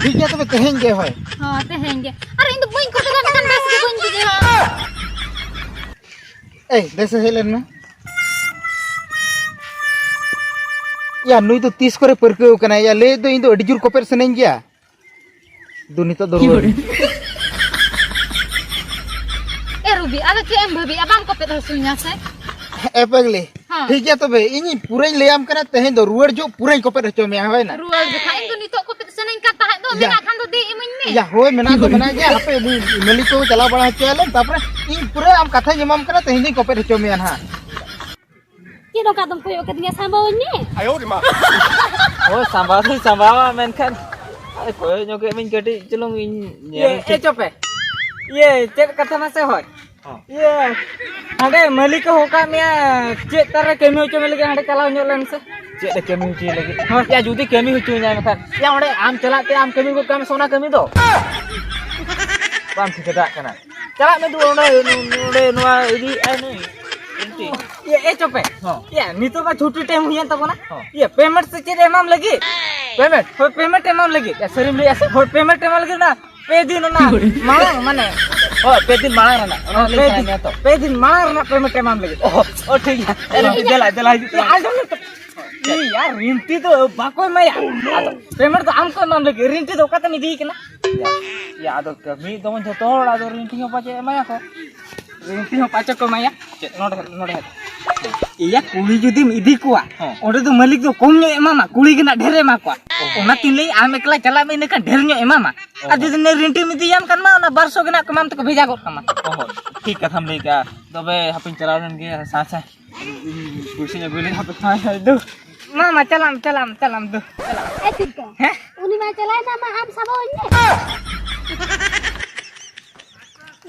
ᱴᱷᱤᱠ ᱜᱮᱭᱟ, ᱛᱚᱵᱮ ᱛᱮᱦᱮᱧ ᱜᱮ ᱦᱳᱭ᱾ ᱦᱚᱸ, ᱛᱮᱦᱮᱧ ᱜᱮ᱾ ᱟᱨ ᱤᱧ ᱫᱚ ᱵᱟᱹᱧ ᱠᱚᱯᱮᱫᱟ, ᱢᱮᱱᱠᱷᱟᱱ ᱵᱮᱥ ᱜᱮ ᱵᱟᱹᱧ ᱵᱩᱡᱷᱟᱹᱣᱟ᱾ ᱮᱭ, ᱫᱮᱥᱮ ᱦᱮᱡ ᱞᱮᱱ ᱢᱮ᱾ ᱭᱟ, ᱱᱩᱭ ᱫᱚ ᱛᱤᱥ ᱠᱚᱨᱮ ᱯᱟᱹᱨᱠᱟᱹᱣ ᱠᱟᱱᱟᱭ? ᱭᱟ, ᱞᱟᱹᱭᱮᱫ ᱫᱚ ᱤᱧ ᱫᱚ ᱟᱹᱰᱤ ᱡᱳᱨ ᱠᱚᱯᱮᱫ ᱥᱟᱱᱟᱧ ᱜᱮᱭᱟ᱾ ᱫᱩ ᱱᱤᱛᱚᱜ ᱫᱚ ᱨᱩᱣᱟᱹᱲ᱾ ᱮ ᱨᱩᱵᱤ, ᱟᱫᱚ ᱪᱮᱫ ᱮᱢ ᱵᱷᱟᱹᱵᱤᱜᱼᱟ? ᱵᱟᱢ ᱠᱚᱯᱮᱫ ᱦᱚᱪᱚᱧᱟ ᱥᱮ? ᱮ ᱯᱟᱜᱽᱞᱤ, ᱦᱮᱸ᱾ ᱴᱷᱤᱠ ᱜᱮᱭᱟ ᱛᱚᱵᱮ, ᱤᱧᱤᱧ ᱯᱩᱨᱟᱹᱧ ᱞᱟᱹᱭᱟᱢ ᱠᱟᱱᱟ, ᱛᱮᱦᱮᱧ ᱫᱚ ᱨᱩᱣᱟᱹᱲ ᱡᱚᱜ ᱯᱩᱨᱟᱹᱧ ᱠᱚᱯᱮᱫ ᱦᱚᱪᱚ ᱢᱮᱭᱟ, ᱦᱳᱭ ᱱᱟ? ᱨᱩᱣᱟᱹᱲ ᱡᱚᱠᱷᱟᱡ ᱤᱧ ᱫᱚ ᱱᱤᱛᱚᱜ ᱠᱚᱯᱮᱫ ᱥᱟᱱᱟᱧ ᱠᱟᱱ ᱛᱟᱦᱮᱸᱫ ᱫᱚ, ᱭᱟ᱾ ᱢᱮᱱᱟᱜ ᱠᱷᱟᱱ ᱫᱚ ᱫᱮ ᱤᱢᱟᱹᱧ ᱢᱮ᱾ ᱭᱟ, ᱦᱳᱭ, ᱢᱮᱱᱟᱜ ᱫᱚ ᱢᱮᱱᱟᱜ ᱜᱮᱭᱟ, ᱦᱟᱯᱮ ᱩᱱᱤ ᱢᱟᱹᱞᱤᱠ ᱠᱚ ᱪᱟᱞᱟᱣ ᱵᱟᱲᱟ ᱦᱚᱪᱚᱭᱟᱞᱮ, ᱛᱟᱯᱚᱨᱮ ᱤᱧ ᱯᱩᱨᱟᱹ ᱟᱢ ᱠᱟᱛᱷᱟᱧ ᱮᱢᱟᱢ ᱠᱟᱱᱟ, ᱛᱮᱦᱮᱧ ᱫᱚᱧ ᱠᱚᱯᱮᱫ ᱦᱚᱪᱚ ᱢᱮᱭᱟ ᱱᱟᱦᱟᱜ᱾ ᱪᱮᱫ ᱱᱚᱝᱠᱟ ᱫᱚᱢ ᱠᱚᱭᱚᱜ ᱠᱟᱹᱫᱤᱧᱟ? ᱥᱟᱢᱵᱟᱣᱟᱹᱧ ᱢᱮ᱾ ᱦᱳᱭ, ᱥᱟᱢᱵᱟᱣ ᱫᱚᱧ ᱥᱟᱢᱵᱟᱣᱟ, ᱢᱮᱱᱠᱷᱟᱱ ᱟᱨ ᱠᱚᱭᱚᱜ ᱧᱚᱜ ᱠᱮᱫ ᱢᱮᱧ ᱠᱟᱹᱴᱤᱡ ᱪᱩᱞᱩᱝ, ᱤᱧ ᱧᱮᱞ ᱮ, ᱴᱷᱤᱠ᱾ ᱮ ᱪᱚᱯᱮ᱾ ᱤᱭᱟᱹ, ᱪᱮᱫ ᱠᱟᱛᱷᱟ ᱢᱟᱥᱮ ᱦᱳᱭ? ᱦᱚᱸ᱾ ᱤᱭᱟᱹ, ᱦᱟᱸᱰᱮ ᱢᱟᱹᱞᱤᱠ ᱠᱚ ᱦᱚᱦᱚ ᱠᱟᱜ ᱢᱮᱭᱟ, ᱪᱮᱫ ᱛᱟᱨᱮ ᱠᱟᱹᱢᱤ ᱦᱚᱪᱚ ᱢᱮ ᱞᱟᱹᱜᱤᱫ ᱦᱟᱸᱰᱮ ᱪᱟᱞᱟᱣ ᱧᱚᱜ ᱞᱮᱱ ᱥᱮ᱾ ᱪᱮᱫ ᱮ ᱠᱟᱹᱢᱤ ᱦᱚᱪᱚᱭ ᱞᱟᱹᱜᱤᱫ? ᱦᱳᱭ᱾ ᱭᱟ, ᱡᱩᱫᱤ ᱠᱟᱹᱢᱤ ᱦᱚᱪᱚᱭ ᱧᱟᱢ ᱠᱷᱟᱱ, ᱭᱟ, ᱚᱸᱰᱮ ᱟᱢ ᱪᱟᱞᱟᱜ ᱛᱮ ᱟᱢ ᱠᱟᱹᱢᱤ ᱜᱚᱫ ᱠᱟᱜ ᱢᱮ ᱥᱮ ᱚᱱᱟ ᱠᱟᱹᱢᱤ ᱫᱚ᱾ ᱵᱟᱢ ᱴᱷᱤᱠᱟᱹ ᱫᱟᱲᱮᱭᱟᱜ ᱠᱟᱱᱟ᱾ ᱪᱟᱞᱟᱜ ᱢᱮ ᱫᱩ, ᱚᱸᱰᱮ, ᱱᱚ-, ᱱᱚᱰᱮ ᱱᱚᱣᱟ ᱤᱫᱤᱭᱮᱫᱼᱟᱭ ᱱᱩᱭ᱾ ᱮᱱᱛᱮ᱾ ᱤᱭᱟᱹ, ᱮ ᱪᱚᱯᱮ᱾ ᱦᱚᱸ᱾ ᱤᱭᱟᱹ, ᱱᱤᱛᱚᱜ ᱢᱟ ᱪᱷᱩᱴᱤ time ᱦᱩᱭᱮᱱ ᱛᱟᱵᱚᱱᱟ᱾ ᱦᱚᱸ᱾ ᱤᱭᱟᱹ, payment ᱥᱮ ᱪᱮᱫ ᱮᱢᱟᱢ ᱞᱟᱹᱜᱤᱫ? Payment? ᱦᱳᱭ, payment ᱮᱢᱟᱢ ᱞᱟᱹᱜᱤᱫ᱾ ᱭᱟ, ᱥᱟᱹᱨᱤᱢ ᱞᱟᱹᱭᱮᱫᱼᱟ ᱥᱮ? ᱦᱳᱭ, payment ᱮᱢᱟᱢ ᱞᱟᱹᱜᱤᱫ ᱚᱱᱟ ᱯᱮ ᱫᱤᱱ ᱚᱱᱟ ᱢᱟᱲᱟᱝ, ᱢᱟᱱᱮ᱾ ᱦᱳᱭ, ᱯᱮ ᱫᱤᱱ ᱢᱟᱲᱟᱝ ᱨᱮᱱᱟᱜ᱾ ᱚᱱᱟ ᱦᱮᱸ, ᱞᱟᱹᱭ ᱯᱮ ᱥᱟᱱᱟᱭᱮᱫ ᱫᱤᱱ, ᱢᱮᱭᱟ ᱛᱚ? ᱯᱮ ᱫᱤᱱ ᱢᱟᱲᱟᱝ ᱨᱮᱱᱟᱜ payment ᱮᱢᱟᱢ ᱞᱟᱹᱜᱤᱫ᱾ ᱚ, ᱚ, ᱴᱷᱤᱠ ᱜᱮᱭᱟ᱾ ᱮ, ᱨᱤᱱᱴᱤ, ᱫᱮᱞᱟ, ᱫᱮᱞᱟ, ᱦᱤᱡᱩᱜ ᱛᱟᱞᱟᱝ ᱢᱮ᱾ ᱟᱸᱡᱚᱢ ᱢᱮ ᱛᱚ᱾ ᱤᱭᱟᱹ, ᱨᱤᱱᱴᱤ ᱫᱚ ᱵᱟᱠᱚ ᱮᱢᱟᱭᱟ᱾ ᱟᱫᱚ payment ᱫᱚ ᱟᱢ ᱠᱚ ᱮᱢᱟᱢ ᱞᱟᱹᱜᱤᱫ᱾ ᱨᱤᱱᱴᱤ ᱫᱚ ᱚᱠᱟᱛᱮᱢ ᱤᱫᱤᱭᱮ ᱠᱟᱱᱟ? ᱭᱟ, ᱭᱟ, ᱟᱫᱚ ᱠᱟᱹᱢᱤᱭᱮᱫ ᱫᱚᱵᱚᱱ ᱡᱷᱚᱛᱚ ᱦᱚᱲ, ᱟᱫᱚ ᱨᱤᱱᱴᱤ ᱦᱚᱸ ᱯᱟᱪᱮ ᱮᱢᱟᱭᱟ ᱠᱚ᱾ ᱨᱤᱱᱴᱤ ᱦᱚᱸ ᱯᱟᱪᱮ ᱠᱚ ᱮᱢᱟᱭᱟ᱾ ᱪᱮᱫ, ᱱᱚᱰᱮ, ᱱᱚᱰᱮ᱾ ᱤᱭᱟᱹ, ᱠᱩᱲᱤ ᱡᱩᱫᱤᱢ ᱤᱫᱤ ᱠᱚᱣᱟ, ᱦᱚᱸ᱾ ᱚᱸᱰᱮ ᱫᱚ ᱢᱟᱹᱞᱤᱠ ᱫᱚ ᱠᱚᱢ ᱧᱚᱜ ᱮᱢᱟᱢᱟ, ᱠᱩᱲᱤ ᱜᱮ ᱱᱟᱜ ᱰᱷᱮᱨᱮ ᱮᱢᱟ ᱠᱚᱣᱟ᱾ ᱚ᱾ ᱚᱱᱟᱛᱤᱧ ᱞᱟᱹᱭ, ᱟᱢ ᱮᱠᱞᱟ ᱪᱟᱞᱟᱜ ᱢᱮ, ᱤᱱᱟᱹᱠᱷᱟᱱ ᱰᱷᱮᱨ ᱧᱚᱜ ᱮᱢᱟᱢᱟ᱾ ᱚ᱾ ᱟᱨ ᱡᱩᱫᱤ ᱱᱩᱭ ᱨᱤᱱᱴᱤᱢ ᱤᱫᱤᱭᱟᱢ ᱠᱷᱟᱱ ᱢᱟ, ᱚᱱᱟ ᱵᱟᱨ ᱥᱚ ᱜᱮ ᱱᱟᱜ ᱠᱚ ᱮᱢᱟᱢ ᱛᱮᱠᱚ ᱵᱷᱮᱡᱟ ᱜᱚᱫ ᱠᱟᱢᱟ᱾ ᱚ ᱦᱚᱸ, ᱴᱷᱤᱠ ᱠᱟᱛᱷᱟᱢ ᱞᱟᱹᱭ ᱠᱟᱜᱼᱟ᱾ ᱛᱚᱵᱮ ᱦᱟᱯᱮᱧ ᱪᱟᱞᱟᱣ ᱞᱮᱱ ᱜᱮ, ᱥᱟᱶ ᱥᱟᱶ ᱯᱩᱭᱥᱟᱹᱧ ᱟᱹᱜᱩᱭ ᱞᱮᱜᱮ, ᱦᱟᱯᱮ ᱛᱟᱦᱮᱸ ᱫᱩ᱾ ᱢᱟ, ᱢᱟ, ᱪᱟᱞᱟᱜ ᱢᱮ, ᱪᱟᱞᱟᱜ ᱢᱮ, ᱪᱟᱞᱟᱜ ᱢᱮ, ᱫᱩ᱾ ᱮ ᱪᱤᱞᱠᱟ? ᱦᱮᱸ? ᱩᱱᱤ ᱢᱟ ᱪᱟᱞᱟᱣᱮᱱᱟ, ᱢᱟ ᱟᱢ ᱥᱟᱵᱟᱣᱟᱹᱧ ᱢᱮ᱾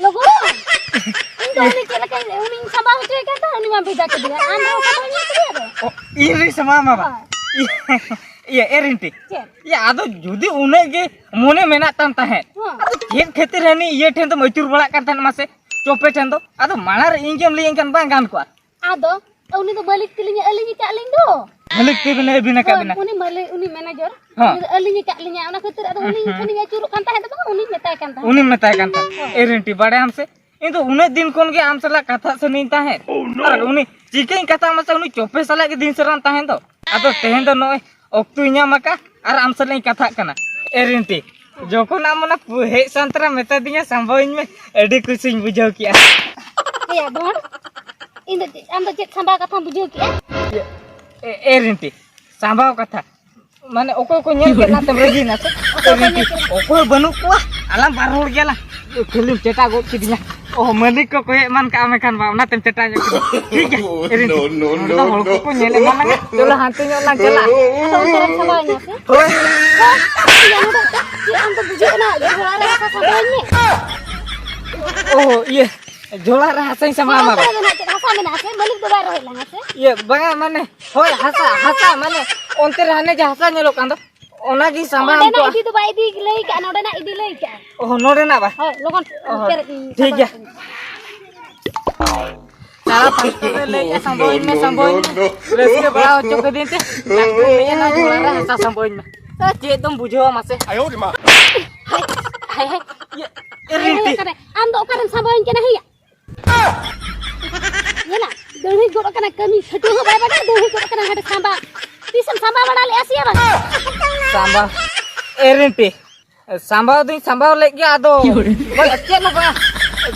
ᱞᱚᱜᱚᱱ! ᱤᱧ ᱫᱚ ᱩᱱᱤ ᱪᱮᱫ ᱞᱮᱠᱟ, ᱩᱱᱤᱧ ᱥᱟᱵᱟᱣ ᱦᱚᱪᱚᱭᱮ ᱠᱟᱱ ᱛᱟᱦᱮᱸ, ᱩᱱᱤ ᱢᱟ ᱵᱷᱮᱡᱟ ᱠᱮᱫᱮᱭᱟ᱾ ᱟᱢ ᱫᱚ ᱥᱟᱵᱟᱣ ᱧᱮᱞ ᱠᱮᱫᱮᱭᱟ ᱨᱮ? ᱚ, ᱤᱧ ᱨᱮ ᱥᱟᱢᱟᱣ ᱢᱟ ᱵᱟᱝ᱾ ᱦᱳᱭ᱾ ᱤᱭᱟᱹ, ᱮ ᱨᱤᱱᱴᱤ᱾ ᱪᱮᱫ? ᱤᱭᱟᱹ, ᱟᱫᱚ ᱡᱩᱫᱤ ᱩᱱᱟᱹᱜ ᱜᱮ ᱢᱚᱱᱮ ᱢᱮᱱᱟᱜ ᱛᱟᱢ ᱛᱟᱦᱮᱸᱫ, ᱦᱚᱸ᱾ ᱟᱫᱚ ᱪᱮᱫ ᱠᱷᱟᱹᱛᱤᱨ ᱦᱟᱹᱱᱤ ᱤᱭᱟᱹ ᱴᱷᱮᱱ ᱫᱚᱢ ᱟᱹᱪᱩᱨ ᱵᱟᱲᱟᱜ ᱠᱟᱱ ᱛᱟᱦᱮᱸᱫ ᱢᱟᱥᱮ, ᱪᱚᱯᱮ ᱴᱷᱮᱱ ᱫᱚ? ᱟᱫᱚ ᱢᱟᱲᱟᱝ ᱨᱮ ᱤᱧ ᱜᱮᱢ ᱞᱟᱹᱭᱟᱹᱧ ᱠᱷᱟᱱ ᱵᱟᱝ ᱜᱟᱱ ᱠᱚᱜᱼᱟ? ᱟᱫᱚ ᱩᱱᱤ ᱫᱚ ᱢᱟᱹᱞᱤᱠ ᱛᱮᱞᱤᱧ ᱟᱹᱞᱤᱧ ᱟᱠᱟᱫ ᱞᱤᱧ ᱫᱚ᱾ ᱢᱟᱹᱞᱤᱠ ᱛᱮᱵᱤᱱ ᱟᱹᱵᱤᱱ ᱟᱠᱟᱫ ᱦᱳᱭ, ᱵᱤᱱᱟ? ᱩᱱᱤ ᱢᱟᱹᱞᱤᱠ, ᱩᱱᱤ manager, ᱦᱚᱸ᱾ ᱩᱱᱤ ᱫᱚ ᱟᱹᱞᱤᱧ ᱟᱠᱟᱫ ᱞᱤᱧᱟ, ᱚᱱᱟ ᱠᱷᱟᱹᱛᱤᱨ ᱟᱫᱚ ᱩᱱᱤ ᱦᱩᱸ᱾ ᱴᱷᱮᱱᱤᱧ ᱟᱹᱪᱩᱨᱚᱜ ᱠᱟᱱ ᱛᱟᱦᱮᱸᱫ ᱫᱚ ᱵᱟᱝ, ᱩᱱᱤᱧ ᱢᱮᱛᱟᱭ ᱠᱟᱱ ᱛᱟᱦᱮᱸᱫ᱾ ᱩᱱᱤᱢ ᱢᱮᱛᱟᱭ ᱠᱟᱱ ᱛᱟᱦᱮᱸᱫ? ᱦᱳᱭ᱾ ᱮ ᱨᱤᱱᱴᱤ, ᱵᱟᱲᱟᱭᱟᱢ ᱥᱮ, ᱤᱧ ᱫᱚ ᱩᱱᱟᱹᱜ ᱫᱤᱱ ᱠᱷᱚᱱ ᱜᱮ ᱟᱢ ᱥᱟᱞᱟᱜ ᱠᱟᱛᱷᱟᱜ ᱥᱟᱱᱟᱧ ᱛᱟᱦᱮᱸᱫ᱾ ᱟᱨ ᱩᱱᱤ ᱪᱤᱠᱟᱹᱧ ᱠᱟᱛᱷᱟᱜ ᱢᱟᱥᱮ, ᱩᱱᱤ ᱪᱚᱯᱮ ᱥᱟᱞᱟᱜ ᱜᱮ ᱫᱤᱱ ᱥᱟᱨᱟᱧ ᱛᱟᱦᱮᱸ ᱫᱚ᱾ ᱟᱫᱚ ᱛᱮᱦᱮᱧ ᱫᱚ ᱱᱚᱜᱼᱚᱭ ᱚᱠᱛᱚᱧ ᱧᱟᱢ ᱟᱠᱟᱫ ᱟᱨ ᱟᱢ ᱥᱟᱞᱟᱜ ᱤᱧ ᱠᱟᱛᱷᱟᱜ ᱠᱟᱱᱟ᱾ ᱮ ᱨᱤᱱᱴᱤ, ᱡᱚᱠᱷᱚᱱ ᱟᱢ ᱚᱱᱟ ᱯᱩ-, ᱦᱮᱡ ᱥᱟᱱᱛᱟᱨᱟᱢ ᱢᱮᱛᱟ ᱫᱤᱧᱟ, ᱥᱟᱢᱵᱷᱟᱣᱤᱧ ᱢᱮ, ᱟᱹᱰᱤ ᱠᱩᱥᱤᱧ ᱵᱩᱡᱷᱟᱹᱣ ᱠᱮᱜᱼᱟ᱾ ᱮᱭᱟ ᱵᱷᱚᱸᱰ, ᱤᱧ ᱫᱚ ᱪᱮᱫ, ᱟᱢ ᱫᱚ ᱪᱮᱫ ᱥᱟᱢᱵᱷᱟᱣ ᱠᱟᱛᱷᱟᱢ ᱵᱩᱡᱷᱟᱹᱣ ᱠᱮᱜᱼᱟ? ᱮ, ᱮ ᱨᱤᱱᱴᱤ, ᱥᱟᱢᱵᱷᱟᱣ ᱠᱟᱛᱷᱟ, ᱢᱟᱱᱮ ᱚᱠᱚᱭ ᱠᱚ ᱧᱮᱞ ᱠᱮᱫ ᱚᱱᱟᱛᱮᱢ ᱨᱟᱹᱜᱤᱭᱮᱱᱟ ᱥᱮ? ᱚᱠᱚᱭ ᱠᱚ ᱧᱮᱞ ᱠᱮᱫ? ᱚᱠᱚᱭ ᱵᱟᱹᱱᱩᱜ ᱠᱚᱣᱟ, ᱟᱞᱟᱝ ᱵᱟᱨ ᱦᱚᱲ ᱜᱮᱭᱟᱞᱟᱝ᱾ ᱠᱷᱟᱹᱞᱤᱢ ᱪᱮᱴᱟ ᱜᱚᱫ ᱠᱤᱫᱤᱧᱟ᱾ ᱚ, ᱢᱟᱹᱞᱤᱠ ᱠᱚ ᱠᱚᱭᱚᱜ ᱮᱢᱟᱱ ᱠᱟᱜ ᱢᱮ ᱠᱷᱟᱱ ᱵᱟ, ᱚᱱᱟᱛᱮᱢ ᱪᱮᱴᱟ ᱧᱚᱜ ᱠᱤᱫᱤᱧᱟ᱾ ᱴᱷᱤᱠ ᱜᱮᱭᱟ, ᱮ ᱨᱤᱱᱴᱤ, no, no, ᱱᱚᱰᱮ ᱫᱚ no, ᱦᱚᱲ no. ᱠᱚᱠᱚ ᱧᱮᱞ ᱮᱢᱟᱱ ᱞᱟᱝᱟ᱾ ᱪᱚᱞᱚ, ᱦᱟᱱᱛᱮ ᱧᱚᱜ ᱞᱟᱝ ᱪᱟᱞᱟᱜᱼᱟ᱾ ᱟᱫᱚ ᱚᱱᱛᱮ ᱨᱮᱢ ᱥᱟᱢᱵᱟᱣ ᱮᱱᱟ ᱥᱮ? ᱦᱳᱭ᱾ ᱦᱳᱭ, ᱤᱧᱟᱜ ᱱᱚᱰᱮ ᱪᱮᱫ ᱟᱢ ᱫᱚ ᱵᱩᱡᱷᱟᱹᱜ ᱠᱟᱱᱟ? ᱤᱧ ᱚᱲᱟᱜ ᱨᱮ ᱦᱟᱥᱟ ᱥᱟᱢᱵᱟᱣ ᱟᱹᱧ ᱢᱮ᱾ ᱚ, ᱤᱭᱟᱹ, ᱡᱷᱚᱲᱟ ᱨᱮ ᱦᱟᱥᱟᱧ ᱥᱟᱢᱵᱟᱣ ᱢᱟ ᱚᱱᱛᱮ ᱵᱟᱝ᱾ ᱨᱮ ᱢᱮᱱᱟᱜ ᱪᱮᱫ ᱦᱟᱥᱟ ᱢᱮᱱᱟᱜᱼᱟ ᱥᱮ? ᱢᱟᱹᱞᱤᱠ ᱫᱚ ᱵᱟᱭ ᱨᱚᱦᱚᱭ ᱞᱟᱝᱟ ᱥᱮ? ᱤᱭᱟᱹ, ᱵᱟᱝᱟ, ᱢᱟᱱᱮ, ᱦᱳᱭ, ᱦᱟᱥᱟ, ᱦᱟᱥᱟ, ᱢᱟᱱᱮ, ᱚᱱᱛᱮ ᱨᱮ ᱦᱟᱱᱮ ᱡᱟᱦᱟᱸ ᱦᱟᱥᱟ ᱧᱮᱞᱚᱜ ᱠᱟᱱ ᱫᱚ, ᱚᱱᱟᱜᱮ ᱥᱟᱢᱵᱟᱣ ᱚᱸᱰᱮᱱᱟᱜ ᱠᱚᱜᱼᱟ᱾ ᱤᱫᱤ ᱫᱚ ᱵᱟᱭ ᱤᱫᱤ ᱞᱟᱹᱭ ᱠᱟᱜᱼᱟ, ᱱᱚᱸᱰᱮᱱᱟᱜ ᱤᱫᱤ ᱞᱟᱹᱭ ᱠᱟᱜᱼᱟ᱾ ᱚ, ᱱᱚᱰᱮᱱᱟᱜ ᱵᱟ? ᱦᱳᱭ, ᱞᱚᱜᱚᱱ ᱚ, ᱯᱮᱨᱮᱡ ᱤᱧ ᱴᱷᱤᱠ ᱜᱮᱭᱟ᱾ ᱥᱟᱢᱵᱟᱣ ᱠᱟᱜ ᱤᱧ᱾ ᱪᱟᱞᱟᱣ ᱯᱟᱥᱴᱟ ᱨᱮ ᱞᱟᱹᱭᱮᱜᱼᱟ, "ᱥᱟᱢᱵᱟᱣ ᱟᱹᱧ ᱢᱮ, ᱥᱟᱢᱵᱟᱣ ᱟᱹᱧ ᱢᱮ᱾" ᱨᱟᱹᱥᱠᱟᱹ ᱵᱟᱲᱟ ᱦᱚᱪᱚ ᱠᱟᱹᱫᱤᱧ ᱛᱮ, ᱞᱟᱥᱴ ᱨᱮ ᱞᱟᱹᱭᱮᱜᱼᱟ, "ᱱᱚᱣᱟ ᱡᱷᱚᱲᱟ ᱨᱮ ᱦᱟᱥᱟ ᱥᱟᱢᱵᱟᱣ ᱟᱹᱧ ᱢᱮ᱾" ᱛᱚ, ᱪᱮᱫ ᱫᱚᱢ ᱵᱩᱡᱷᱟᱹᱣᱟ ᱢᱟᱥᱮ? ᱦᱟᱭ, ᱦᱟᱭ, ᱤᱭᱟᱹ, ᱮ, ᱨᱤᱱᱴᱤ᱾ ᱟᱢ ᱫᱚ ᱚᱠᱟᱨᱮᱢ ᱥᱟᱢᱵᱟᱣ ᱟᱹᱧ ᱠᱟᱱᱟ ᱦᱮᱭᱟ? ᱧᱮᱞᱟ, ᱫᱟᱹᱲᱦᱤ ᱜᱚᱫ ᱠᱟᱱᱟ, ᱠᱟᱹᱢᱤ ᱠᱷᱟᱹᱴᱩ ᱦᱚᱸ ᱵᱟᱭ ᱵᱟᱰᱟᱭᱟ, ᱫᱟᱹᱲᱦᱤ ᱜᱚᱫ ᱠᱟᱱᱟ, ᱦᱟᱸᱰᱮ ᱥᱟᱢᱵᱟ᱾ ᱛᱤᱥᱮᱢ ᱥᱟᱢᱵᱟ ᱵᱟᱲᱟ ᱞᱮᱜᱼᱟ ᱥᱮᱭᱟ ᱵᱟᱝ? ᱥᱟᱢᱵᱟ, ᱮ ᱨᱤᱱᱴᱤ, ᱥᱟᱢᱵᱟᱣ ᱫᱩᱧ ᱥᱟᱢᱵᱟᱣ ᱞᱮᱫ ᱜᱮᱭᱟ, ᱟᱫᱚ ᱵᱟᱝ, ᱪᱮᱫ ᱦᱚᱸ ᱵᱟᱝ,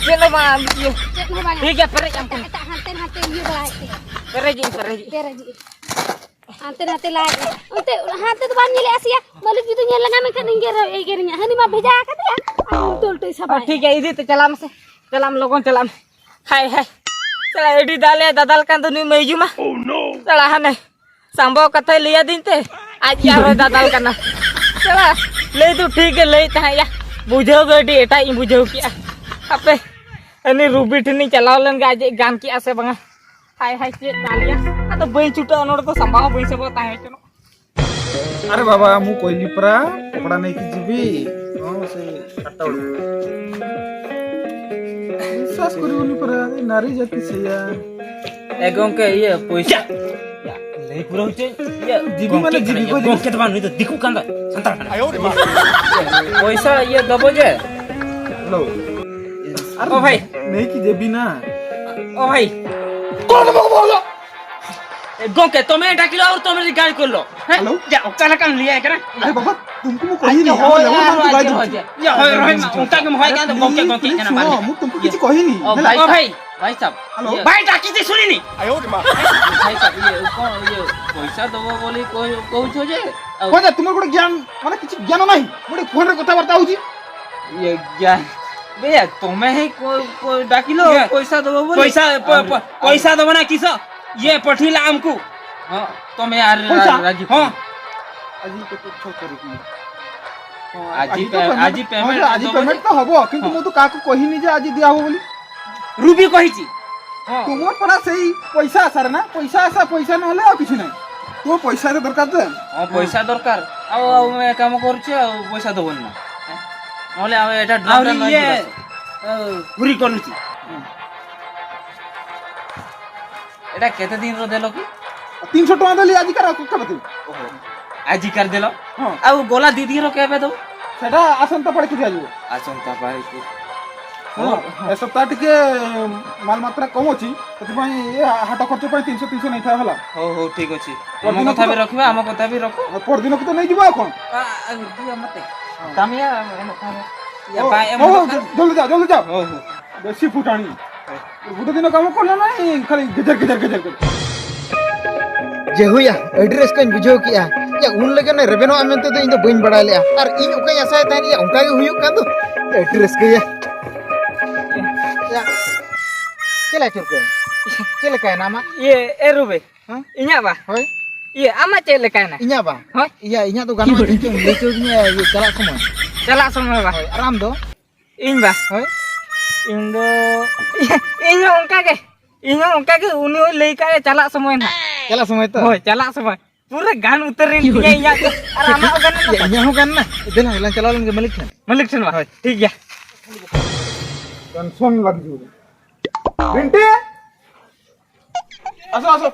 ᱪᱮᱫ ᱦᱚᱸ ᱵᱟᱝ, ᱤᱭᱟᱹ, ᱪᱮᱫ ᱦᱚᱸ ᱵᱟᱝ᱾ ᱴᱷᱤᱠ ᱜᱮᱭᱟ, ᱯᱮᱨᱮᱡ ᱟᱢ ᱠᱟᱱᱟ᱾ ᱮᱴᱟᱜ ᱦᱟᱱᱛᱮ ᱱᱟᱛᱮ ᱤᱭᱟᱹ ᱵᱟᱲᱟᱭᱮᱫ ᱛᱮ᱾ ᱯᱮᱨᱮᱡᱤᱧ, ᱯᱮᱨᱮᱡᱤᱧ᱾ ᱯᱮᱨᱮᱡᱤᱧ᱾ ᱦᱟᱱᱛᱮ ᱱᱟᱛᱮ ᱞᱟᱡ᱾ ᱚᱱᱛᱮ ᱦᱟᱱᱛᱮ ᱫᱚ ᱵᱟᱢ ᱧᱮᱞᱮᱜᱼᱟ ᱥᱮᱭᱟ? ᱢᱟᱹᱞᱤᱠ ᱡᱩᱫᱤ ᱧᱮᱞ ᱞᱟᱜᱟ ᱢᱮᱱᱠᱷᱟᱱ ᱮᱜᱮᱨ, ᱮᱜᱮᱨᱤᱧᱟ᱾ ᱦᱟᱹᱱᱤ ᱢᱟ ᱵᱷᱮᱡᱟ ᱟᱠᱟᱫᱮᱭᱟ᱾ ᱟᱨ ᱩᱞᱴᱟᱹ ᱩᱞᱴᱟᱹᱭ ᱚ, ᱥᱟᱵᱟᱭ᱾ ᱴᱷᱤᱠ ᱜᱮᱭᱟ, ᱤᱫᱤ ᱛᱮ ᱪᱟᱞᱟᱜ ᱢᱮᱥᱮ᱾ ᱪᱟᱞᱟᱜ ᱢᱮ, ᱞᱚᱜᱚᱱ ᱪᱟᱞᱟᱜ ᱢᱮ᱾ ᱦᱟᱭ, ᱦᱟᱭ᱾ ᱥᱟᱞᱟ ᱟᱹᱰᱤ ᱫᱟᱞᱮ ᱫᱟᱫᱟᱞ ᱠᱟᱱ ᱫᱚ ᱱᱩᱭ ᱢᱟᱹᱭᱡᱩ ᱢᱟ᱾ ᱥᱟᱞᱟ ᱦᱟᱱᱮ ᱥᱟᱢᱵᱟᱣ ᱠᱟᱛᱷᱟᱭ ᱞᱟᱹᱭ ᱟᱹᱫᱤᱧ ᱛᱮ, ᱟᱡ ᱜᱮ ᱟᱨᱦᱚᱸᱭ ᱫᱟᱫᱟᱞ ᱠᱟᱱᱟ᱾ ᱥᱟᱞᱟ ᱞᱟᱹᱭ ᱫᱚ ᱴᱷᱤᱠ ᱜᱮ ᱞᱟᱹᱭᱮᱫ ᱛᱟᱦᱮᱸᱫ ᱭᱟ᱾ ᱵᱩᱡᱷᱟᱹᱣ ᱫᱚ ᱟᱹᱰᱤ ᱮᱴᱟᱜ ᱤᱧ ᱵᱩᱡᱷᱟᱹᱣ ᱠᱮᱜᱼᱟ᱾ ᱦᱟᱯᱮ, ᱩᱱᱤ ᱨᱩᱵᱤ ᱴᱷᱮᱱᱤᱧ ᱪᱟᱞᱟᱣ ᱞᱮᱱ ᱜᱮ, ᱟᱡ ᱮ ᱜᱟᱱ ᱠᱮᱜᱼᱟ ᱥᱮ ᱵᱟᱝᱟ᱾ ᱦᱟᱭ ᱦᱟᱭ, ᱪᱮᱫ ᱫᱟᱞᱮᱭᱟ? ᱟᱫᱚ ᱵᱟᱹᱧ ᱪᱷᱩᱴᱟᱹᱜᱼᱟ ᱱᱚᱰᱮ ᱫᱚ, ᱥᱟᱢᱵᱟ ᱦᱚᱸ ᱵᱟᱹᱧ ᱥᱟᱢᱵᱟᱣᱟ, ᱛᱟᱦᱮᱸ ᱦᱚᱪᱚᱱᱚᱜ᱾ अरे बाबा, मु कोइली परा, कपड़ा नहीं की जीवी। हाँ, से कटौड़। विश्वास करिबोनी परा, ए नारी जाति से या। ए गोंके, ये पैसा। या, ले पूरा होते। ये जीवी माने जीवी को जीवी। गोंके तो बान, नहीं तो दिखू कांदा, संतार खाना। पैसा ये दबो जे। हेलो। अरे ओ भाई। नहीं की जेबी ना। ओ भाई। कौन बोलो? ए, गोंके, तुम्हें डाकिलो और तुम्हें गाड़ी कर लो। हैं? हेलो? जा, ओका ना काम लिया है क्या? अरे बाबा, तुमको मैं कही नहीं, हाँ, लवर मान के बात होती। या, होय, रोहित, उनका के मोहाय का तो गोंके, गोंके, सुनो, ना। मैं तुमको ये। किसी कही नहीं, ओ है ना? भाई ओ साहब। भाई, भाई साहब। हेलो? ये। भाई, डाकी थी सुनी नहीं। भाई साहब, ये, कौन, ये, पैसा दबो बोली, कोई, कोई छो जे? ओ। हो जा, तुम्हें कोई ज्ञान, माने किसी ज्ञान नहीं। मोटे फोन रे कथा वार्ता होती। ये ज्ञान। बे, तुम्हें ही कोई, कोई डाकिलो, ये। पैसा दबो बोली। पैसा, प-, प-, पैसा दबो ना किसा? ये पठिला हमको। हाँ, तो मैं यार पैसा? रा-, राजी हाँ। अजी को तो छोड़ कर रही। ଆଜି ଆଜି ତ ପେ-, ପେମେଣ୍ଟ, ଆଜି ହଁ ପେମେଣ୍ଟ ଯେ, ଆଜି ଦେବ ପେମେଣ୍ଟ ଯେ। ତ ହବ, କିନ୍ତୁ ହଁ। ମୁଁ ତ କାହାକୁ କହିନି ଯେ ଆଜି ଦିଆହବ ବୋଲି। ରୁବି କହିଛି। ହଁ। ତୁମର ପରା ସେଇ ପଇସା ଆଶାରେ ନା, ପଇସା ଆଶା, ପଇସା ନହେଲେ ଆଉ କିଛି ନାହିଁ। ତୁମ ପଇସା ଏତେ ଦରକାର ଯେ। ହଁ, ପଇସା ଦରକାର। ଆଉ, ଆଉ ମୁଁ ଏ କାମ କରୁଛି, ଆଉ ପଇସା ଦବନି ନା। ନହେଲେ ଆଉ ଏଇଟା ଡ୍ରମ୍ ଆହୁରି ଟା ନଈ ଇଏ, ଯିବା। ଅ, ଘୁରି କରୁଛି। ଏଇଟା କେତେ ଦିନର ଦେଲ କି? ତିନିଶହ ଟଙ୍କା ଦେଲି ଆଜିକାର, ଆଉ କେବେ ଦେବି? ଓହୋ। ଆଜିକାର ଦେଲ? ହଁ। ଆଉ ଗଲା ଦି ଦିନର କେବେ ଦବ? ସେଟା ଆସନ୍ତା ପାଳିକି ଦିଆଯିବ। ଆସନ୍ତା ପାଳିକି। ହଁ, ହଉ। ଏ ସପ୍ତାହ ଟିକେ ମାଲ ମାତ୍ରା କମ୍ ଅଛି, ସେଥିପାଇଁ ଏ ହା-, ହାଟ ଖର୍ଚ୍ଚ ପାଇଁ ତିନିଶହ, ତିନିଶହ ନେଇଥାଅ ହେଲା। ହଉ, ହଉ, ଠିକ୍ ଅଛି। ଆମ ପରଦିନକୁ କଥା ବି ତ ରଖିବା, ଆମ କଥା ବି ରଖ। ଆଉ ପରଦିନକୁ ତ ନେଇଯିବ ଆଉ କ'ଣ? ଆ, ଆ, ଦିଅ ମତେ। ହଁ। ତମେ ଆ, ଏ ମ-, ଏ ମ-, ୟା ହଉ, ପାଇଁ, ଏ ହଉ, ମ-, ହଉ, ଜଲ-, ଜଲ୍ଦି ଯାଅ, ଜଲ୍ଦି ଯାଅ। ହଉ, ହଉ। ବେଶୀ ଫୁଟାଣି। ଗୋଟେ ଦିନ କାମ କଲେ ନାହିଁ, ଖାଲି ଗେଜର, ଗେଜର, ଗେଜର, ଗେଜର। ᱡᱮ ᱦᱩᱭᱟ, ᱟᱹᱰᱤ ᱨᱟᱹᱥᱠᱟᱹᱧ ᱵᱩᱡᱷᱟᱹᱣ ᱠᱮᱜᱼᱟ᱾ ᱭᱟ, ᱩᱱ ᱞᱟᱹᱜᱤᱫ ᱮ ᱨᱮᱵᱮᱱᱚᱜᱼᱟ ᱢᱮᱱᱛᱮ ᱫᱚ ᱤᱧ ᱫᱚ ᱵᱟᱹᱧ ᱵᱟᱲᱟᱭ ᱞᱮᱜᱼᱟ᱾ ᱟᱨ ᱤᱧ ᱚᱠᱟᱧ ᱟᱥᱟᱭᱮᱫ ᱛᱟᱦᱮᱸᱫ, ᱭᱟ, ᱚᱱᱠᱟ ᱜᱮ ᱦᱩᱭᱩᱜ ᱠᱟᱱ ᱫᱚ᱾ ᱭᱟ, ᱟᱹᱰᱤ ᱨᱟᱹᱥᱠᱟᱹ ᱭᱟ᱾ ᱭᱟ, ᱪᱮᱫ ᱞᱮᱠᱟ ᱪᱚᱨ ᱠᱚ? ᱪᱮᱫ ᱞᱮᱠᱟᱭᱮᱱᱟ ᱟᱢᱟᱜ? ᱤᱭᱟᱹ, ᱮ ᱨᱩᱵᱮ, ᱦᱮᱸ? ᱤᱧᱟᱹᱜ ᱵᱟ? ᱦᱳᱭ᱾ ᱤᱭᱟᱹ, ᱟᱢᱟᱜ ᱪᱮᱫ ᱞᱮᱠᱟᱭᱮᱱᱟ? ᱤᱧᱟᱹᱜ ᱵᱟ? ᱦᱳᱭ᱾ ᱤᱭᱟᱹ, ᱤᱧᱟᱹᱜ ᱫᱚ ᱜᱟᱱᱚᱜᱼᱟ, ᱪᱮᱫ ᱪᱚᱝ ᱞᱟᱹᱭ ᱦᱚᱪᱚ ᱫᱤᱧᱟ, ᱤᱭᱟᱹ, ᱪᱟᱞᱟᱜ ᱥᱚᱢᱚᱭ᱾ ᱪᱟᱞᱟᱜ ᱥᱚᱢᱚᱭ ᱵᱟ? ᱦᱳᱭ, ᱟᱨ ᱟᱢ ᱫᱚ? ᱤᱧ ᱵᱟ? ᱦᱳᱭ᱾ ᱤᱧ ᱫᱚ, ᱤᱧ ᱦᱚᱸ ᱚᱱᱠᱟ ᱜᱮ᱾ ᱤᱧ ᱦᱚᱸ ᱚᱱᱠᱟ ᱜᱮ, ᱩᱱᱤ ᱦᱚᱸᱭ ᱞᱟᱹᱭ ᱠᱟᱜ ᱪᱟᱞᱟᱜ ᱥᱚᱢᱚᱭ ᱱᱟᱦᱟᱜ᱾ ᱪᱟᱞᱟᱜ ᱥᱚᱢᱚᱭ ᱛᱚ? ᱦᱳᱭ, ᱪᱟᱞᱟᱜ ᱥᱚᱢᱚᱭ᱾ ᱯᱩᱨᱟᱹ ᱜᱟᱱ ᱩᱛᱟᱹᱨ ᱮᱱ ᱛᱤᱧᱟ ᱤᱧᱟᱹᱜ ᱫᱚ᱾ ᱟᱨ ᱟᱢᱟᱜ ᱦᱚᱸ ᱜᱟᱱ ᱮᱱᱟ ᱭᱟ, ᱛᱚ? ᱤᱧᱟᱹᱜ ᱦᱚᱸ ᱜᱟᱱ ᱮᱱᱟ᱾ ᱫᱮᱞᱟ, ᱞᱟᱝ ᱪᱟᱞᱟᱣ ᱞᱮᱱ ᱜᱮ ᱢᱟᱹᱞᱤᱠ ᱴᱷᱮᱱ᱾ ᱢᱟᱹᱞᱤᱠ ᱴᱷᱮᱱ ᱵᱟ? ᱦᱳᱭ᱾ ᱴᱷᱤᱠ ᱜᱮᱭᱟ᱾ ᱴᱮᱱᱥᱚᱱ ᱞᱟᱹᱜᱤᱫ᱾ ᱵᱤᱱᱴᱤ! ᱟᱥᱚ, ᱟᱥᱚ᱾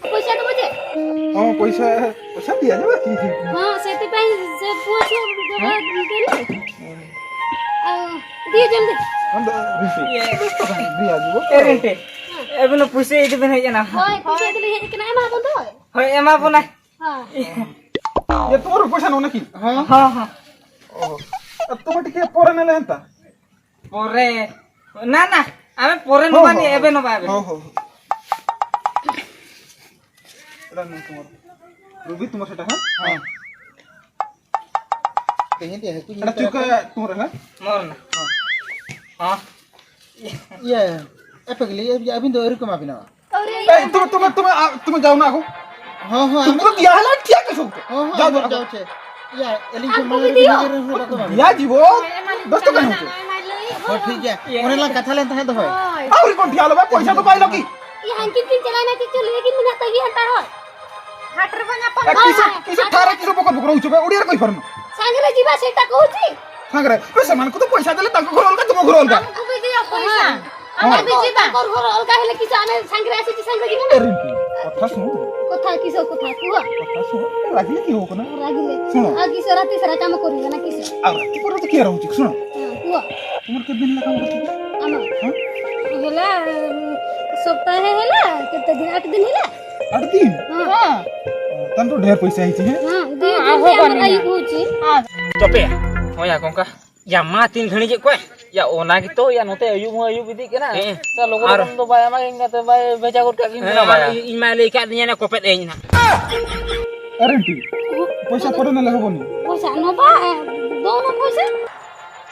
ପଇସା ଦବ ଯେ? ହଁ, ପଇସା, ପଇସା ଦିଆଯିବ, ଠିକ୍, ଠିକ୍। ହଁ, ସେଥିପାଇଁ ସେ ପୁଅ ଝିଅ ଦେବେ, ଦେଲେ। ଆଉ ଦିଅ ଜଲ୍ଦି। ହଁ, ଦ-, ରିଣ୍ଟି, ଇଏ। ଦଶ ଟଙ୍କା ଦିଆଯିବ। ଏ ରିଣ୍ଟି, ଏବେ ନ ପଇସା ଏଇଠି ବି ନେଇ ଯାନା। ᱦᱳᱭ, ᱯᱚᱭᱥᱟ ᱫᱚᱞᱮ ᱦᱮᱡ ᱟᱠᱟᱱᱟ, ᱮᱢᱟ ᱵᱚᱱ ᱫᱚ। ᱦᱳᱭ, ᱮᱢᱟ ᱵᱚᱱᱟ। ᱦᱳᱭ। ଇଏ ତୁମର ପଇସା ନୁହଁ ନାକି? ହଁ। ହଁ, ହଁ। ଓହୋ। ଆଉ ତୁମେ ଟିକେ ପରେ ନେଲେ ହେନ୍ତା। ପରେ, ନା, ନା, ଆମେ ପରେ ହଉ, ନବା ହଉ, ନି, ହଉ। ଏବେ ନବା, ଏବେ। ହଉ, ହଉ, ହଉ। ଏଇଟା ନିଅ ତୁମର। ରୁବି, ତୁମର ସେଟା, ହଁ? ହଁ। ଏଇଟା ଚୁକା ତୁମର, ହଁ? ମୋର ନା। ହଁ। ହଁ। ଇଏ, ଏପେ ଗଲି, ଏ, ଆବିନ ତ ଏରକମ ଆବିନ। ଏଇ, ତୁମେ, ତୁମେ, ତୁମେ, ଆ, ତୁମେ ଯାଅ ନା ଆଗ। ᱦᱚᱸ, ᱦᱚᱸ, ᱛᱩᱢᱠᱚ ᱫᱤᱭᱟ ᱦᱮᱞᱟ ᱴᱷᱤᱠ ᱜᱮ ᱥᱚᱵ᱾ ᱦᱚᱸ, ᱦᱚᱸ, ᱡᱟᱣ ᱦᱚᱸ, ᱫᱚ ᱡᱟᱣ ᱪᱮ᱾ ᱤᱭᱟ, ᱮᱞᱤᱧ ᱠᱚ ᱟᱢ ᱢᱟᱱᱮ ᱠᱚ ᱫᱤᱭᱟ᱾ ᱫᱤᱭᱟ ᱡᱤᱵᱚ᱾ ᱦᱳᱭ, ᱮᱢᱟᱞᱤᱧ ᱫᱚᱥ ᱴᱟᱠᱟ ᱠᱟᱱᱟ, ᱦᱚᱸ ᱪᱮ᱾ ᱮᱢᱟᱞᱤᱧ, ᱦᱳᱭ, ᱦᱳᱭ᱾ ᱴᱷᱤᱠ ᱜᱮᱭᱟ᱾ ᱚᱱᱮ ᱞᱟᱝ ᱠᱟᱛᱷᱟ ᱞᱮᱱ ᱛᱟᱦᱮᱸᱫ ᱫᱚ ᱦᱳᱭ᱾ ᱦᱳᱭ᱾ ᱟᱣᱨᱤ ᱠᱚ ᱫᱤᱭᱟ ᱞᱚᱵᱟ, ᱯᱚᱭᱥᱟ ᱫᱚ ᱵᱟᱭ ᱞᱚᱜᱤ᱾ ᱤᱭᱟ, ᱦᱟᱱᱠᱤᱱ ᱠᱤᱱ ᱪᱟᱞᱟᱣ ᱮᱱᱟ, ᱪᱮᱫ ᱪᱚ ᱞᱟᱹᱭ ᱠᱤᱱ ᱢᱮᱱᱟᱜ ᱛᱟᱹᱜᱤ ᱦᱟᱛᱟᱲ ᱦᱚᱲ᱾ ᱦᱟᱴ ᱨᱮᱵᱚ ᱧᱟᱯᱟᱢ ᱮ, ᱠᱚᱜᱼᱟ᱾ ᱠᱤᱥᱟ, ᱠᱤᱥᱟ ᱴᱷᱟᱨᱮ ᱠᱤᱥᱟ ᱵᱚᱠᱚ ᱵᱚᱠᱚ ᱩᱪᱩ ᱵᱮ, ᱩᱰᱤᱭᱟᱨ ᱠᱚ ᱤᱯᱟᱨ ᱱᱚ᱾ ᱥᱟᱸᱜᱽᱨᱮ ᱡᱤᱵᱟ ᱥᱮᱴᱟ ᱠᱚ ᱩᱪᱤ᱾ ᱥᱟᱸᱜᱽᱨᱮ, ᱯᱮ ᱥᱟᱢᱟᱱ ᱠᱚ ᱛᱚ ᱯᱚᱭᱥᱟ ᱫᱮᱞᱮ ᱛᱟᱝᱠᱚ ᱜᱷᱚᱨ ᱚᱞᱜᱟ ᱛᱩᱢᱚ ᱜᱷᱚᱨ ᱚᱞᱜᱟ᱾ ᱟᱢ ᱠᱚ ᱵᱤᱡᱤᱭᱟ ᱯᱚᱭᱥᱟ᱾ ᱦᱮᱸ᱾ ᱟᱢ ᱵᱤᱡᱤᱵᱟ᱾ ᱛᱟᱝᱠᱚ ᱜᱷᱚᱨ ᱚᱞᱜᱟ ᱦᱮᱞᱮ ᱠᱤᱥᱟ ᱟᱢᱮ ᱥᱟᱸᱜᱽᱨᱮ ᱟᱥᱤ ᱪᱤ ᱥᱟᱸᱜᱽᱨᱮ ᱡᱤᱵᱟ᱾ ᱮ ᱨᱤᱝᱠᱤ, ᱠᱚᱛᱷᱟ ᱥᱩᱱ᱾ ᱠᱚᱛᱷᱟ ᱠᱤᱥᱟ ᱠᱚᱛᱷᱟ ᱠᱩᱣᱟ᱾ ᱠᱚᱛᱷᱟ ᱥᱩᱱ, ᱮ ᱨᱟᱜᱤ ᱠᱤ ᱦᱳ ᱠᱟᱱᱟ? ᱨᱟᱜᱤ ᱞᱮ᱾ ᱥᱩᱱ᱾ ᱟᱨ ᱠᱤᱥᱟ ᱨᱟᱛᱤ ᱥᱟᱨᱟ ᱠᱟᱢ ᱠᱚᱨᱤ ᱠᱟᱱᱟ ᱠᱤᱥᱟ᱾ ᱟᱨ ᱨᱟᱛᱤ ᱠᱚᱨᱮ ᱫᱚ ᱠᱤ ᱨᱚᱦᱩ ᱪᱤᱠ ᱥᱩᱱ᱾ ᱦᱮᱸ, ᱠᱩᱣᱟ᱾ ᱛᱩᱢᱟᱨ ᱠᱤᱛᱱᱟ ᱫᱤᱱ ᱞᱟᱜᱟ ᱦᱳᱜᱟ? ᱟᱢᱟ᱾ ᱦᱮᱸ? ᱦᱮᱞᱟ, ᱥᱚᱯᱛᱟᱦᱮ ᱦᱮᱞᱟ, ᱠᱤᱛᱱᱟ ᱫᱤᱱ, ᱟᱴ ᱫᱤᱱ ᱦᱮᱞᱟ᱾ ᱟᱴ ᱫᱤᱱ? ᱦᱮᱸ᱾ ᱦᱮᱸ᱾ ᱛᱟᱱ ᱛᱚ ᱰᱷᱮᱨ ᱯᱚᱭᱥᱟ ᱦᱤᱪᱤ, ᱦᱮᱸ? ᱦᱮᱸ, ᱫᱤᱱ ᱦᱮᱸ, ᱫᱤᱱ ᱟᱨᱦᱚᱸ ᱛᱮ ᱟᱢᱟᱜ ᱵᱟᱹᱱᱩᱜᱼᱟ᱾ ᱟᱭᱩᱵ ᱦᱩᱪᱤ᱾ ᱦᱮᱸ᱾ ᱪᱚᱯᱮ, ᱦᱳᱭ, ᱟᱠᱚ ᱚᱱᱠᱟ᱾ ᱭᱟ, ᱢᱟ ᱛᱤᱱ ᱜᱷᱟᱹᱲᱤᱡ ᱪᱮᱫ ᱠᱚᱭ? ᱭᱟ, ᱚᱱᱟ ᱜᱮᱛᱚ, ᱭᱟ, ᱱᱚᱛᱮ ᱟᱹᱭᱩᱵ ᱦᱚᱸ ᱟᱹᱭᱩᱵ ᱤᱫᱤᱜ ᱠᱟᱱᱟ᱾ ᱦᱮᱸ᱾ ᱥᱮ ᱞᱚᱜᱚᱱ ᱟᱨ ᱞᱚᱜᱚᱱ ᱫᱚ ᱵᱟᱭ ᱮᱢᱟ, ᱤᱧ ᱜᱟᱛᱮ ᱵᱟᱭ ᱵᱷᱮᱡᱟ ᱜᱚᱫ ᱠᱟᱜ ᱜᱤᱧ ᱦᱮᱸ, ᱠᱟᱱᱟ, ᱟᱨ ᱵᱟᱭᱟ᱾ ᱤᱧ ᱢᱟᱭ ᱞᱟᱹᱭ ᱠᱟᱫ ᱫᱤᱧᱟ, ᱱᱮ ᱠᱚᱯᱮᱫ ᱟᱹᱧ ᱱᱟᱦᱟᱜ᱾ ᱟᱨᱮ ᱴᱤ, ᱯᱚᱭᱥᱟ ᱯᱚᱨᱮ ᱱᱟᱞᱮ ᱦᱚᱵᱚᱱ᱾ ᱯᱚᱭᱥᱟ ᱱᱚᱵᱟ, ᱮ, ᱫᱚ ᱱᱚ ᱯᱚᱭᱥᱟ᱾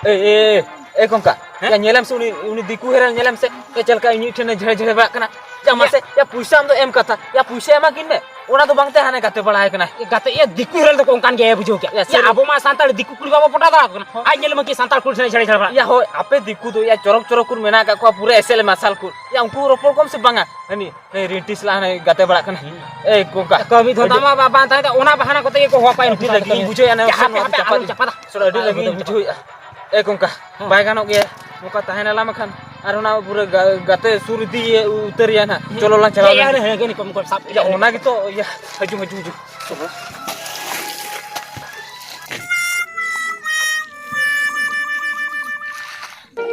ᱮ, ᱮ, ᱮ, ᱮ, ᱠᱚᱝᱠᱟ, ᱦᱮᱸ? ᱭᱟ, ᱧᱮᱞᱮᱢ ᱥᱮ ᱩᱱᱤ, ᱩᱱᱤ ᱫᱤᱠᱩ ᱦᱮᱨᱮᱞ ᱧᱮᱞᱮᱢ ᱥᱮ, ᱮ, ᱪᱮᱫ ᱞᱮᱠᱟ ᱤᱧ ᱴᱷᱮᱱᱮ ᱡᱷᱮᱲᱮ ᱡᱷᱮᱲᱮ ᱵᱟᱲᱟᱜ ᱠᱟᱱᱟ᱾ ᱭᱟ, ᱢᱟᱥᱮ, ᱭᱟ, ᱯᱚᱭᱥᱟ ᱟᱢ ᱫᱚ ᱮᱢ ᱠᱟᱛᱷᱟ, ᱭᱟ, ᱯᱚᱭᱥᱟ ᱮᱢᱟ ᱠᱤᱱ ᱢᱮ᱾ ᱚᱱᱟ ᱫᱚ ᱵᱟᱝ ᱛᱮ ᱦᱟᱱᱮ ᱜᱟᱛᱮ ᱵᱟᱲᱟ ᱟᱭ ᱠᱟᱱᱟ᱾ ᱜᱟᱛᱮ, ᱭᱟ, ᱫᱤᱠᱩ ᱦᱮᱨᱮᱞ ᱫᱚᱠᱚ ᱚᱱᱠᱟᱱ ᱜᱮᱭᱟ, ᱵᱩᱡᱷᱟᱹᱣ ᱠᱮᱜᱼᱟ᱾ ᱭᱟ, ᱭᱟ, ᱥᱟᱹᱨᱤ᱾ ᱟᱵᱚ ᱢᱟ ᱥᱟᱱᱛᱟᱲ ᱫᱤᱠᱩ ᱠᱩᱲᱤ ᱵᱟᱵᱚ ᱯᱚᱴᱟᱣ ᱫᱟᱲᱮᱭᱟᱜ ᱠᱟᱱᱟ᱾ ᱦᱚᱸ᱾ ᱟᱡ ᱧᱮᱞ ᱢᱮ ᱠᱤ ᱥᱟᱱᱛᱟᱲ ᱠᱩᱲᱤ ᱴᱷᱮᱱ ᱡᱷᱮᱲᱮ ᱡᱷᱮᱲᱮ ᱵᱟᱲᱟᱜ᱾ ᱭᱟ, ᱦᱳᱭ, ᱟᱯᱮ ᱫᱤᱠᱩ ᱫᱚ, ᱭᱟ, ᱪᱚᱨᱚᱠ ᱪᱚᱨᱚᱠ ᱠᱚ ᱢᱮᱱᱟᱜ ᱟᱠᱟᱫ ᱠᱚᱣᱟ, ᱯᱩᱨᱟᱹ ᱮᱥᱮᱞ ᱢᱟᱨᱥᱟᱞ ᱠᱚ᱾ ᱭᱟ, ᱩᱱᱠᱩ ᱨᱚᱯᱚᱲ ᱠᱚᱢ ᱥᱮ ᱵᱟᱝᱟ? ᱦᱟᱹᱱᱤ, ᱦᱟᱹᱱᱤ ᱨᱤᱱᱴᱤ ᱥᱟᱞᱟᱜ ᱦᱟᱱᱮ ᱜᱟᱛᱮ ᱵᱟᱲᱟᱜ ᱠᱟᱱᱟ᱾ ᱦᱩᱸ᱾ ᱮᱭ, ᱠᱚᱝᱠᱟ᱾ ᱠᱟᱹᱢᱤ ᱫᱷᱟᱱᱫᱟ ᱟᱹᱰᱤ ᱢᱟ ᱵᱟ-, ᱵᱟᱝ ᱛᱟᱦᱮᱸ ᱠᱟᱱ, ᱚᱱᱟ ᱵᱟᱦᱟᱱᱟ ᱠᱚᱛᱮ ᱜᱮ ᱠᱚ ᱦᱚᱦᱚ ᱯᱟᱭ ᱟᱹᱰᱤ ᱨᱟᱹᱜᱤ ᱤᱧ ᱵᱩᱡᱷᱟᱹᱣᱮᱫᱼᱟ, ᱱᱚᱣᱟ ᱦᱟᱯᱮ, ᱥᱟᱱᱟᱢ ᱦᱟᱯᱮ, ᱪᱟᱯᱟᱫ ᱟᱞᱚᱢ ᱤᱧ᱾ ᱪᱟᱯᱟᱫᱟ᱾ ᱥᱚᱨᱟ, ᱟᱹᱰᱤ ᱦᱮᱸ, ᱨᱟᱹᱜᱤ ᱦᱟᱯᱮ, ᱤᱧ ᱦᱟᱯᱮ᱾ ᱵᱩᱡᱷᱟᱹᱣᱮᱫᱼᱟ᱾ ᱮ ᱜᱚᱝᱠᱟ, ᱦᱮᱸ᱾ ᱵᱟᱭ ᱜᱟᱱᱚᱜ ᱜᱮᱭᱟ᱾ ᱱᱚᱝᱠᱟ ᱛᱟᱦᱮᱸ ᱱᱟᱞᱟᱝ ᱢᱮᱠᱷᱟᱱ ᱟᱨ ᱚᱱᱟ ᱯᱩᱨᱟᱹ ᱜᱟ-, ᱜᱟᱛᱮ ᱥᱩᱨ ᱤᱫᱤ ᱩᱛᱟᱹᱨ ᱭᱟ ᱱᱟᱦᱟᱜ᱾ ᱦᱮᱸ᱾ ᱪᱚᱞᱚ ᱞᱟᱝ ᱪᱟᱞᱟᱣ ᱦᱮᱸ, ᱞᱮᱱ ᱦᱮᱸ, ᱜᱮ᱾ ᱦᱮᱸ, ᱦᱮᱸ, ᱠᱚᱢ, ᱠᱚᱢ, ᱥᱟᱵ ᱭᱟ, ᱤᱫᱤ ᱚᱱᱟ ᱜᱮᱛᱚ, ᱭᱟ, ᱦᱤᱡᱩᱜ, ᱦᱤᱡᱩᱜ, ᱦᱤᱡᱩᱜ᱾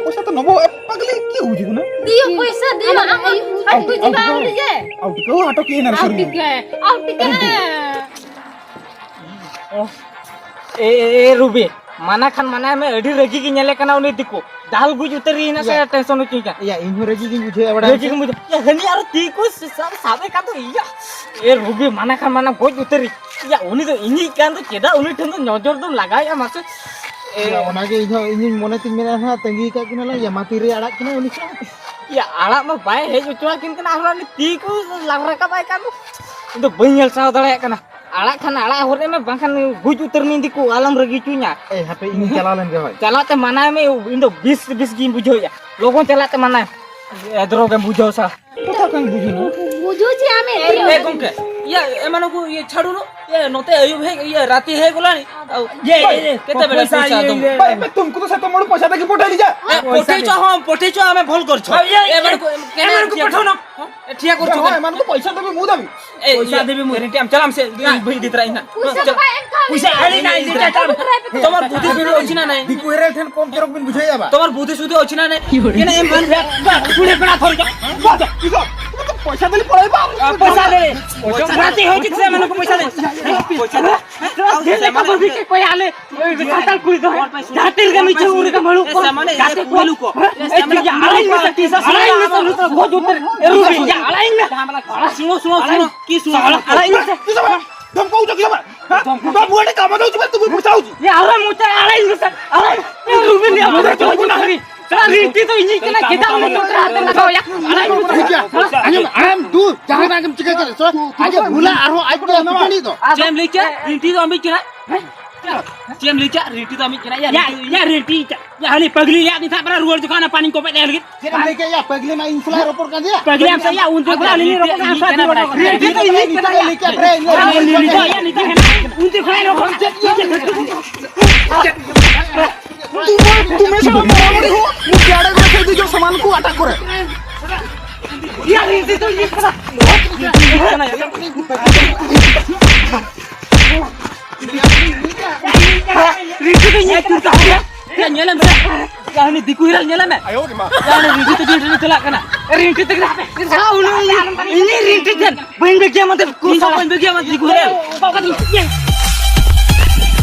ᱯᱚᱭᱥᱟ ᱛᱚ ᱱᱚᱵᱚ ᱮ ᱯᱟᱜᱞᱤ ᱠᱤ ᱦᱩᱭᱩᱜ ᱠᱟᱱᱟ? ᱫᱤᱭᱚ ᱯᱚᱭᱥᱟ ᱫᱤᱭᱚ, ᱟᱢ, ᱟᱢ, ᱟᱢ ᱟᱢ ᱵᱩᱡᱷᱟᱹᱣ ᱵᱟᱝ ᱦᱩᱭᱩᱜ ᱡᱮ? ᱟᱢ ᱴᱤᱠᱟᱹᱣ ᱦᱟᱴᱚ ᱠᱤ ᱮᱱᱟᱨ ᱟᱢ ᱥᱩᱨ ᱜᱮ᱾ ᱴᱤᱠᱟᱹ, ᱟᱢ ᱴᱤᱠᱟᱹ᱾ ᱟᱹᱰᱤ ᱚ, ᱮ, ᱮ, ᱮ, ᱨᱩᱵᱤ, ᱢᱟᱱᱟ ᱠᱷᱟᱱ ᱢᱟᱱᱟᱭ ᱢᱮ, ᱟᱹᱰᱤ ᱨᱟᱹᱜᱤ ᱜᱮ ᱧᱮᱞᱮ ᱠᱟᱱᱟ ᱩᱱᱤ ᱫᱤᱠᱩ᱾ ᱫᱟᱞ ᱜᱩᱡ ᱩᱛᱟᱹᱨ ᱮᱱᱟ ᱥᱮ ᱭᱟ᱾ ᱴᱮᱱᱥᱚᱱ ᱦᱚᱪᱚᱧ ᱠᱟᱱᱟ᱾ ᱭᱟ, ᱤᱧ ᱦᱚᱸ ᱨᱟᱹᱜᱤ ᱜᱤᱧ ᱵᱩᱡᱷᱟᱹᱣᱮᱫᱼᱟ, ᱵᱟᱲᱟᱭ ᱨᱟᱹᱜᱤ ᱟᱢ ᱥᱮ? ᱜᱮᱢ ᱵᱩᱡᱷᱟᱹᱣ᱾ ᱭᱟ, ᱦᱟᱹᱱᱤ ᱟᱨᱚ ᱛᱤ ᱠᱚ ᱥᱟᱵ, ᱥᱟᱵᱮ ᱠᱟᱱ ᱫᱚ, ᱤᱭᱟ᱾ ᱮ, ᱨᱩᱵᱤ, ᱢᱟᱱᱟ ᱠᱷᱟᱱ ᱢᱟᱱᱟ ᱜᱚᱡ ᱩᱛᱟᱹᱨᱤ᱾ ᱭᱟ, ᱩᱱᱤ ᱫᱚ ᱤᱧᱤᱡ ᱠᱟᱱ ᱫᱚ, ᱪᱮᱫᱟᱜ ᱩᱱᱤ ᱴᱷᱮᱱ ᱫᱚ ᱱᱚᱡᱚᱨ ᱫᱚᱢ ᱞᱟᱜᱟᱣᱮᱫᱼᱟ, ᱢᱟᱥᱮ? ᱮ, ᱭᱟ, ᱚᱱᱟᱜᱮ ᱤᱧ ᱦᱚᱸ, ᱤᱧᱤᱧ ᱢᱚᱱᱮ ᱛᱤᱧ ᱢᱮᱱᱟ ᱦᱟᱸᱜ, ᱛᱟᱺᱜᱤ ᱠᱟᱜ ᱠᱤᱱᱟ ᱞᱟᱝ, ᱭᱟ, ᱢᱟ ᱛᱤᱨᱮ ᱟᱲᱟᱜ ᱠᱤᱱᱟ ᱩᱱᱤ ᱥᱟᱶ᱾ ᱭᱟ, ᱟᱲᱟᱜ ᱢᱟ ᱵᱟᱭ ᱦᱮᱡ ᱦᱚᱪᱚᱣᱟᱠᱤᱱ ᱠᱟᱱᱟ, ᱟᱨᱦᱚᱸ ᱩᱱᱤ ᱛᱤ ᱠᱚ ᱞᱟᱜ ᱨᱟᱠᱟᱵ ᱟᱭ ᱠᱟᱱ ᱫᱚ᱾ ᱤᱧ ᱫᱚ ᱵᱟᱹᱧ ᱧᱮᱞ ᱥᱟᱦᱟᱣ ᱫᱟᱲᱮᱭᱟᱜ ᱠᱟᱱᱟ᱾ ᱟᱲᱟᱜ ᱠᱷᱟᱱ ᱟᱲᱟᱜ ᱦᱚᱨ ᱨᱮ ᱢᱮ, ᱵᱟᱝᱠᱷᱟᱱ ᱜᱩᱡ ᱩᱛᱟᱹᱨ ᱢᱤᱧ ᱫᱤᱠᱩ, ᱟᱞᱚᱢ ᱨᱟᱹᱜᱤ ᱦᱚᱪᱚᱧᱟ᱾ ᱮᱭ ᱦᱟᱯᱮ, ᱤᱧ ᱪᱟᱞᱟᱣ ᱞᱮᱱ ᱜᱮ ᱦᱳᱭ᱾ ᱪᱟᱞᱟᱜ ᱛᱮ ᱢᱟᱱᱟᱭ ᱢᱮ, ᱤᱧ ᱫᱚ ᱵᱤᱥ ᱵᱤᱥ ᱜᱤᱧ ᱵᱩᱡᱷᱟᱹᱣᱮᱫᱼᱟ᱾ ᱞᱚᱜᱚᱱ ᱪᱟᱞᱟᱜ ᱛᱮ ᱢᱟᱱᱟᱭ ᱢᱮ᱾ ᱮ ᱫᱨᱚᱜᱮᱢ ᱵᱩᱡᱷᱟᱹᱣ ᱥᱟ᱾ ᱠᱚᱛᱷᱟ ᱠᱟᱱ ᱵᱩᱡᱷᱟᱹᱣ᱾ ᱵᱩᱡᱷᱟᱹᱣ ᱪᱮᱫ ᱟᱢᱮ ᱮ, ᱮ ᱜᱚᱝᱠᱮ, ᱤᱭᱟᱹ, ᱮᱢᱟᱱ ᱠᱚ, ᱤᱭᱟᱹ, ᱪᱷᱟᱲᱩ ᱱᱚ, ᱤᱭᱟᱹ, ᱱᱚᱛᱮ ᱟᱹᱭᱩᱵ ᱦᱮᱡ, ᱤᱭᱟᱹ, ᱨᱟᱛᱤ ᱦᱮᱡ ᱜᱚᱞᱟᱱᱤ᱾ ᱟᱣ, ᱤᱭᱟᱹ, ᱤᱭᱟᱹ, ᱤᱭᱟᱹ, ᱠᱮᱛᱮ ᱵᱮᱲᱟ ᱯᱚᱭᱥᱟ, ᱯᱚᱭᱥᱟ ᱤᱭᱟᱹ, ᱫᱚᱢ? ᱤᱭᱟᱹ, ᱵᱟᱭ, ᱵᱟᱭ, ᱛᱩᱢᱠᱩ ᱛᱚ ᱥᱮᱛᱚ ᱢᱚᱲ ᱯᱚᱭᱥᱟ ᱛᱮᱜᱮ ᱯᱚᱴᱟᱭ ᱞᱤᱡᱟ᱾ ᱮ, ᱯᱚᱴᱮ ᱪᱚ ᱦᱚᱸ, ᱯᱚᱴᱮ ᱪᱚ ᱟᱢᱮ ᱵᱷᱚᱞ ᱠᱚᱨ ᱪᱚ᱾ ᱟᱣ, ᱤᱭᱟᱹ, ᱮ, ᱤᱭᱟᱹ, ᱢᱟᱱᱮ ᱠᱚ, ᱮ, ᱴᱷᱤᱠ ᱟᱪᱷᱮ, ᱦᱳᱭ, ᱴᱷᱤᱠ ᱢᱟᱱᱮ ᱠᱚ ᱟᱪᱷᱮ᱾ ᱯᱚᱭᱥᱟ ᱫᱚ ᱢᱩ ᱫᱟᱵᱤ᱾ ᱮ, ᱯᱚᱭᱥᱟ ᱤᱭᱟᱹ, ᱫᱮᱵᱤ ᱢᱩ᱾ ᱜᱮᱨᱮᱱᱴᱤ ᱟᱢ ᱪᱟᱞᱟᱜ ᱢᱮ ᱥᱮ, ᱤᱧ ᱵᱟᱹᱧ ᱤᱫᱤ ᱛᱚᱨᱟ ᱤᱧ ᱦᱟᱸᱜ᱾ ᱯᱚᱭᱥᱟ ᱪᱟᱞᱟᱜ᱾ ᱵᱟᱭ ᱮᱢ ᱠᱟᱣ ᱯᱚᱭᱥᱟ ᱞᱤᱧᱟ᱾ ᱟᱹᱞᱤᱧ ᱱᱟ ᱤᱫᱤ ᱛᱚᱨᱟ᱾ ᱛᱚᱢᱟᱨ ᱵᱩᱫᱷᱤ ᱥᱩᱫᱷᱤ ᱚᱪᱷᱤᱱᱟ ᱱᱟᱭ᱾ ᱫᱤᱠᱩ ᱮᱨᱮᱞ ᱴᱷᱮᱱ ᱠᱚᱢ ᱪᱚᱨᱚᱠ ᱵᱤᱱ ᱵᱩᱡᱷᱟᱹᱣᱮᱫᱼᱟ ᱵᱟ? ᱛᱚᱢᱟᱨ ᱵᱩᱫᱷᱤ ᱥᱩᱫᱷᱤ ᱚᱪᱷᱤᱱᱟ ᱱᱟᱭ᱾ ᱠᱮᱱᱮ ᱮᱢ ᱵᱟᱝ ᱵᱟ, ᱠᱩᱲᱤ ᱠᱚᱲᱟ ᱛᱷᱚᱨ ᱡᱟ᱾ ᱵᱟ, ᱤᱫᱚ, ᱯᱚᱭᱥᱟ ᱫᱮᱞᱤ ᱯᱚᱲᱟᱭ ᱵᱟ᱾ ᱯᱚᱭᱥᱟ ᱫᱮᱞᱤ᱾ ᱯᱚᱭᱥᱟ ᱫᱮᱞᱤ᱾ ᱯᱚᱭᱥᱟ ᱫᱮᱞᱤ᱾ ᱯᱚᱭᱥᱟ ᱫᱮᱞᱤ᱾ ᱯᱚᱭᱥᱟ ᱫᱮᱞᱤ᱾ ᱯᱚᱭᱥᱟ ᱫᱮᱞᱤ᱾ ᱯᱚᱭᱥᱟ ᱫᱮᱞᱤ᱾ ᱯᱚᱭᱥᱟ ᱫᱮᱞᱤ᱾ ᱯᱚᱭᱥᱟ ᱫᱮᱞᱤ᱾ ᱥᱟᱱᱛᱟᱲ ᱠᱩᱲᱤ ᱫᱚ ᱡᱟᱦᱟᱸ ᱛᱤ ᱨᱮᱜᱮ ᱢᱤᱪᱷᱟᱹ ᱩᱱ ᱨᱮᱜᱮ ᱢᱟᱹᱲᱩ ᱠᱚ᱾ ᱮ, ᱥᱟᱢᱟᱱᱮ ᱜᱟᱛᱮ ᱤᱭᱟᱹ ᱠᱚ᱾ ᱠᱩᱲᱤ ᱠᱚ᱾ ᱮ, ᱥᱟᱢᱟᱱᱮ ᱟᱲᱟᱜ ᱤᱧ ᱢᱮ ᱥᱮ, ᱟᱲᱟᱜ ᱤᱧ ᱢᱮ ᱥᱮ, ᱱᱩᱭ ᱫᱚ ᱜᱚᱡ ᱩᱛᱟᱹᱨ᱾ ᱮ, ᱨᱩᱵᱤ, ᱤᱭᱟᱹ, ᱟᱲᱟᱜ ᱤᱧ ᱢᱮ᱾ ᱥᱩᱱᱩ, ᱥᱩᱱᱩ, ᱥᱩᱱᱩ, ᱠᱤ ᱥᱩᱱᱩ? ᱟᱲᱟᱜ ᱤᱧ ᱢᱮ ᱥᱮ᱾ ᱫᱷᱚᱢᱠᱟᱣ ᱦᱚᱪᱚ ᱠᱮᱫᱟ ᱵᱟ? ᱦᱮᱸ? ᱵᱟ, ᱵᱩᱦᱟᱹ ᱴᱟᱜ ᱠᱟᱢᱟᱣ ᱫᱚ ᱪᱮᱫ ᱛᱩᱢᱤ ᱯᱚᱭᱥᱟ ᱦᱚᱪᱚ? ᱮ, ᱟᱲᱟᱜ ᱢᱩᱪᱟ, ᱟᱲᱟᱜ ᱤᱧ ᱢᱮ ᱥᱮ᱾ ᱟᱲᱟᱜ᱾ ᱮ, ᱨᱩᱵᱤ ᱞᱮ ᱟᱵᱚ ᱫᱚ ᱪᱚ ᱠᱚ ᱱᱟ᱾ ᱥᱟᱞᱟ ᱨᱤᱱᱴᱤ ᱫᱚ ᱤᱧᱤᱡ ᱠᱟᱱᱟ, ᱪᱮᱫᱟᱜ ᱩᱱᱤ ᱠᱚ ᱟᱲᱟᱜ ᱤᱧ ᱢᱮ ᱥᱮ᱾ ᱴᱷᱤᱠ ᱜᱮᱭᱟ᱾ ᱟᱸᱡᱚᱢ, ᱟᱢ ᱫᱩ ᱡᱟᱦᱟᱸ ᱱᱟᱜ ᱮᱢ ᱪᱤᱠᱟᱹ ᱠᱮᱫᱟ, ᱥᱚ, ᱟᱡ ᱮ ᱵᱷᱩᱞᱟ ᱟᱨᱦᱚᱸ ᱟᱡ ᱛᱮ ᱮᱢᱟ ᱢᱟ᱾ ᱪᱮᱫ ᱮᱢ ᱞᱟᱹᱭ ᱠᱮᱫ? ᱨᱤᱱᱴᱤ ᱫᱚ ᱟᱢᱤᱡ ᱠᱟᱱᱟᱭ? ᱪᱮᱫ ᱮᱢ ᱞᱟᱹᱭ ᱠᱮᱫ? ᱨᱤᱱᱴᱤ ᱫᱚ ᱟᱢᱤᱡ ᱠᱟᱱᱟᱭ? ᱭᱟ, ᱭᱟ, ᱨᱤᱱᱴᱤ, ᱭᱟ, ᱦᱟᱹᱱᱤ ᱯᱟᱜᱽᱞᱤ ᱨᱮᱭᱟᱜ ᱱᱤᱛ ᱦᱟᱸᱜ ᱯᱮᱲᱟ ᱨᱩᱣᱟᱹᱲ ᱡᱚᱠᱷᱚᱱ ᱚᱱᱟ ᱯᱟᱱᱤᱧ ᱠᱚᱯᱮᱫ ᱛᱟᱭ ᱞᱟᱹᱜᱤᱫ᱾ ᱪᱮᱫ ᱮᱢ ᱞᱟᱹᱭ ᱠᱮᱫ? ᱭᱟ, ᱯᱟᱜᱽᱞᱤ ᱢᱟ ᱤᱧ ᱥᱟᱞᱟᱜ ᱨᱚᱯᱚᱲ ᱠᱟᱱ ᱜᱮᱭᱟ᱾ ᱯᱟᱜᱽᱞᱤ ᱟᱢ ᱥᱟᱞᱟᱜ ᱭᱟ, ᱩᱱ ᱡᱚᱠᱷᱚᱱ ᱟᱹᱞᱤᱧ ᱨᱚᱯᱚᱲ ᱠᱟᱱᱟ, ᱨᱤᱱᱴᱤ ᱫᱚ ᱤᱧ ᱠᱟᱱᱟ, ᱭᱟ᱾ ᱞᱟᱹᱭ ᱠᱮᱫ ᱯᱮ, ᱤᱧ ᱞᱟᱹᱭ ᱠᱮᱫ ᱯᱮ᱾ ᱩᱱ ᱡᱚᱠᱷᱚᱱ ᱨᱚᱯᱚᱲ ᱠᱟᱱ ᱜᱮᱭᱟ᱾ तुम्हें, तुम्हें शर्म आ रही हो? मुझे आड़े को खेल दीजिए, सामान को अटैक करे। ᱭᱟ, ᱨᱤᱱᱴᱤ ᱫᱚ ᱤᱧ ᱠᱟᱱᱟ᱾ ᱨᱤᱱᱴᱤ ᱫᱚ ᱤᱧ ᱠᱟᱱᱟ᱾ ᱭᱟ, ᱧᱮᱞᱮᱢ ᱥᱮ᱾ ᱭᱟ, ᱩᱱᱤ ᱫᱤᱠᱩ ᱦᱤᱨᱟᱹᱞ ᱧᱮᱞᱮᱢᱮ᱾ ᱭᱟ, ᱩᱱᱤ ᱨᱤᱱᱴᱤ ᱛᱮ ᱡᱤᱞ ᱨᱤᱱᱤ ᱪᱟᱞᱟᱜ ᱠᱟᱱᱟ᱾ ᱨᱤᱱᱴᱤ ᱛᱮ ᱜᱨᱟᱯᱮ᱾ ᱤᱧ ᱨᱤᱱᱴᱤ ᱛᱮ ᱵᱟᱹᱧ ᱵᱮᱜᱮ ᱢᱟᱛᱮ ᱤᱧ ᱫᱚ ᱵᱟᱹᱧ ᱵᱮᱜᱮ ᱢᱟᱛᱮ ᱫᱤᱠᱩ ᱦᱤᱨᱟᱹᱞ᱾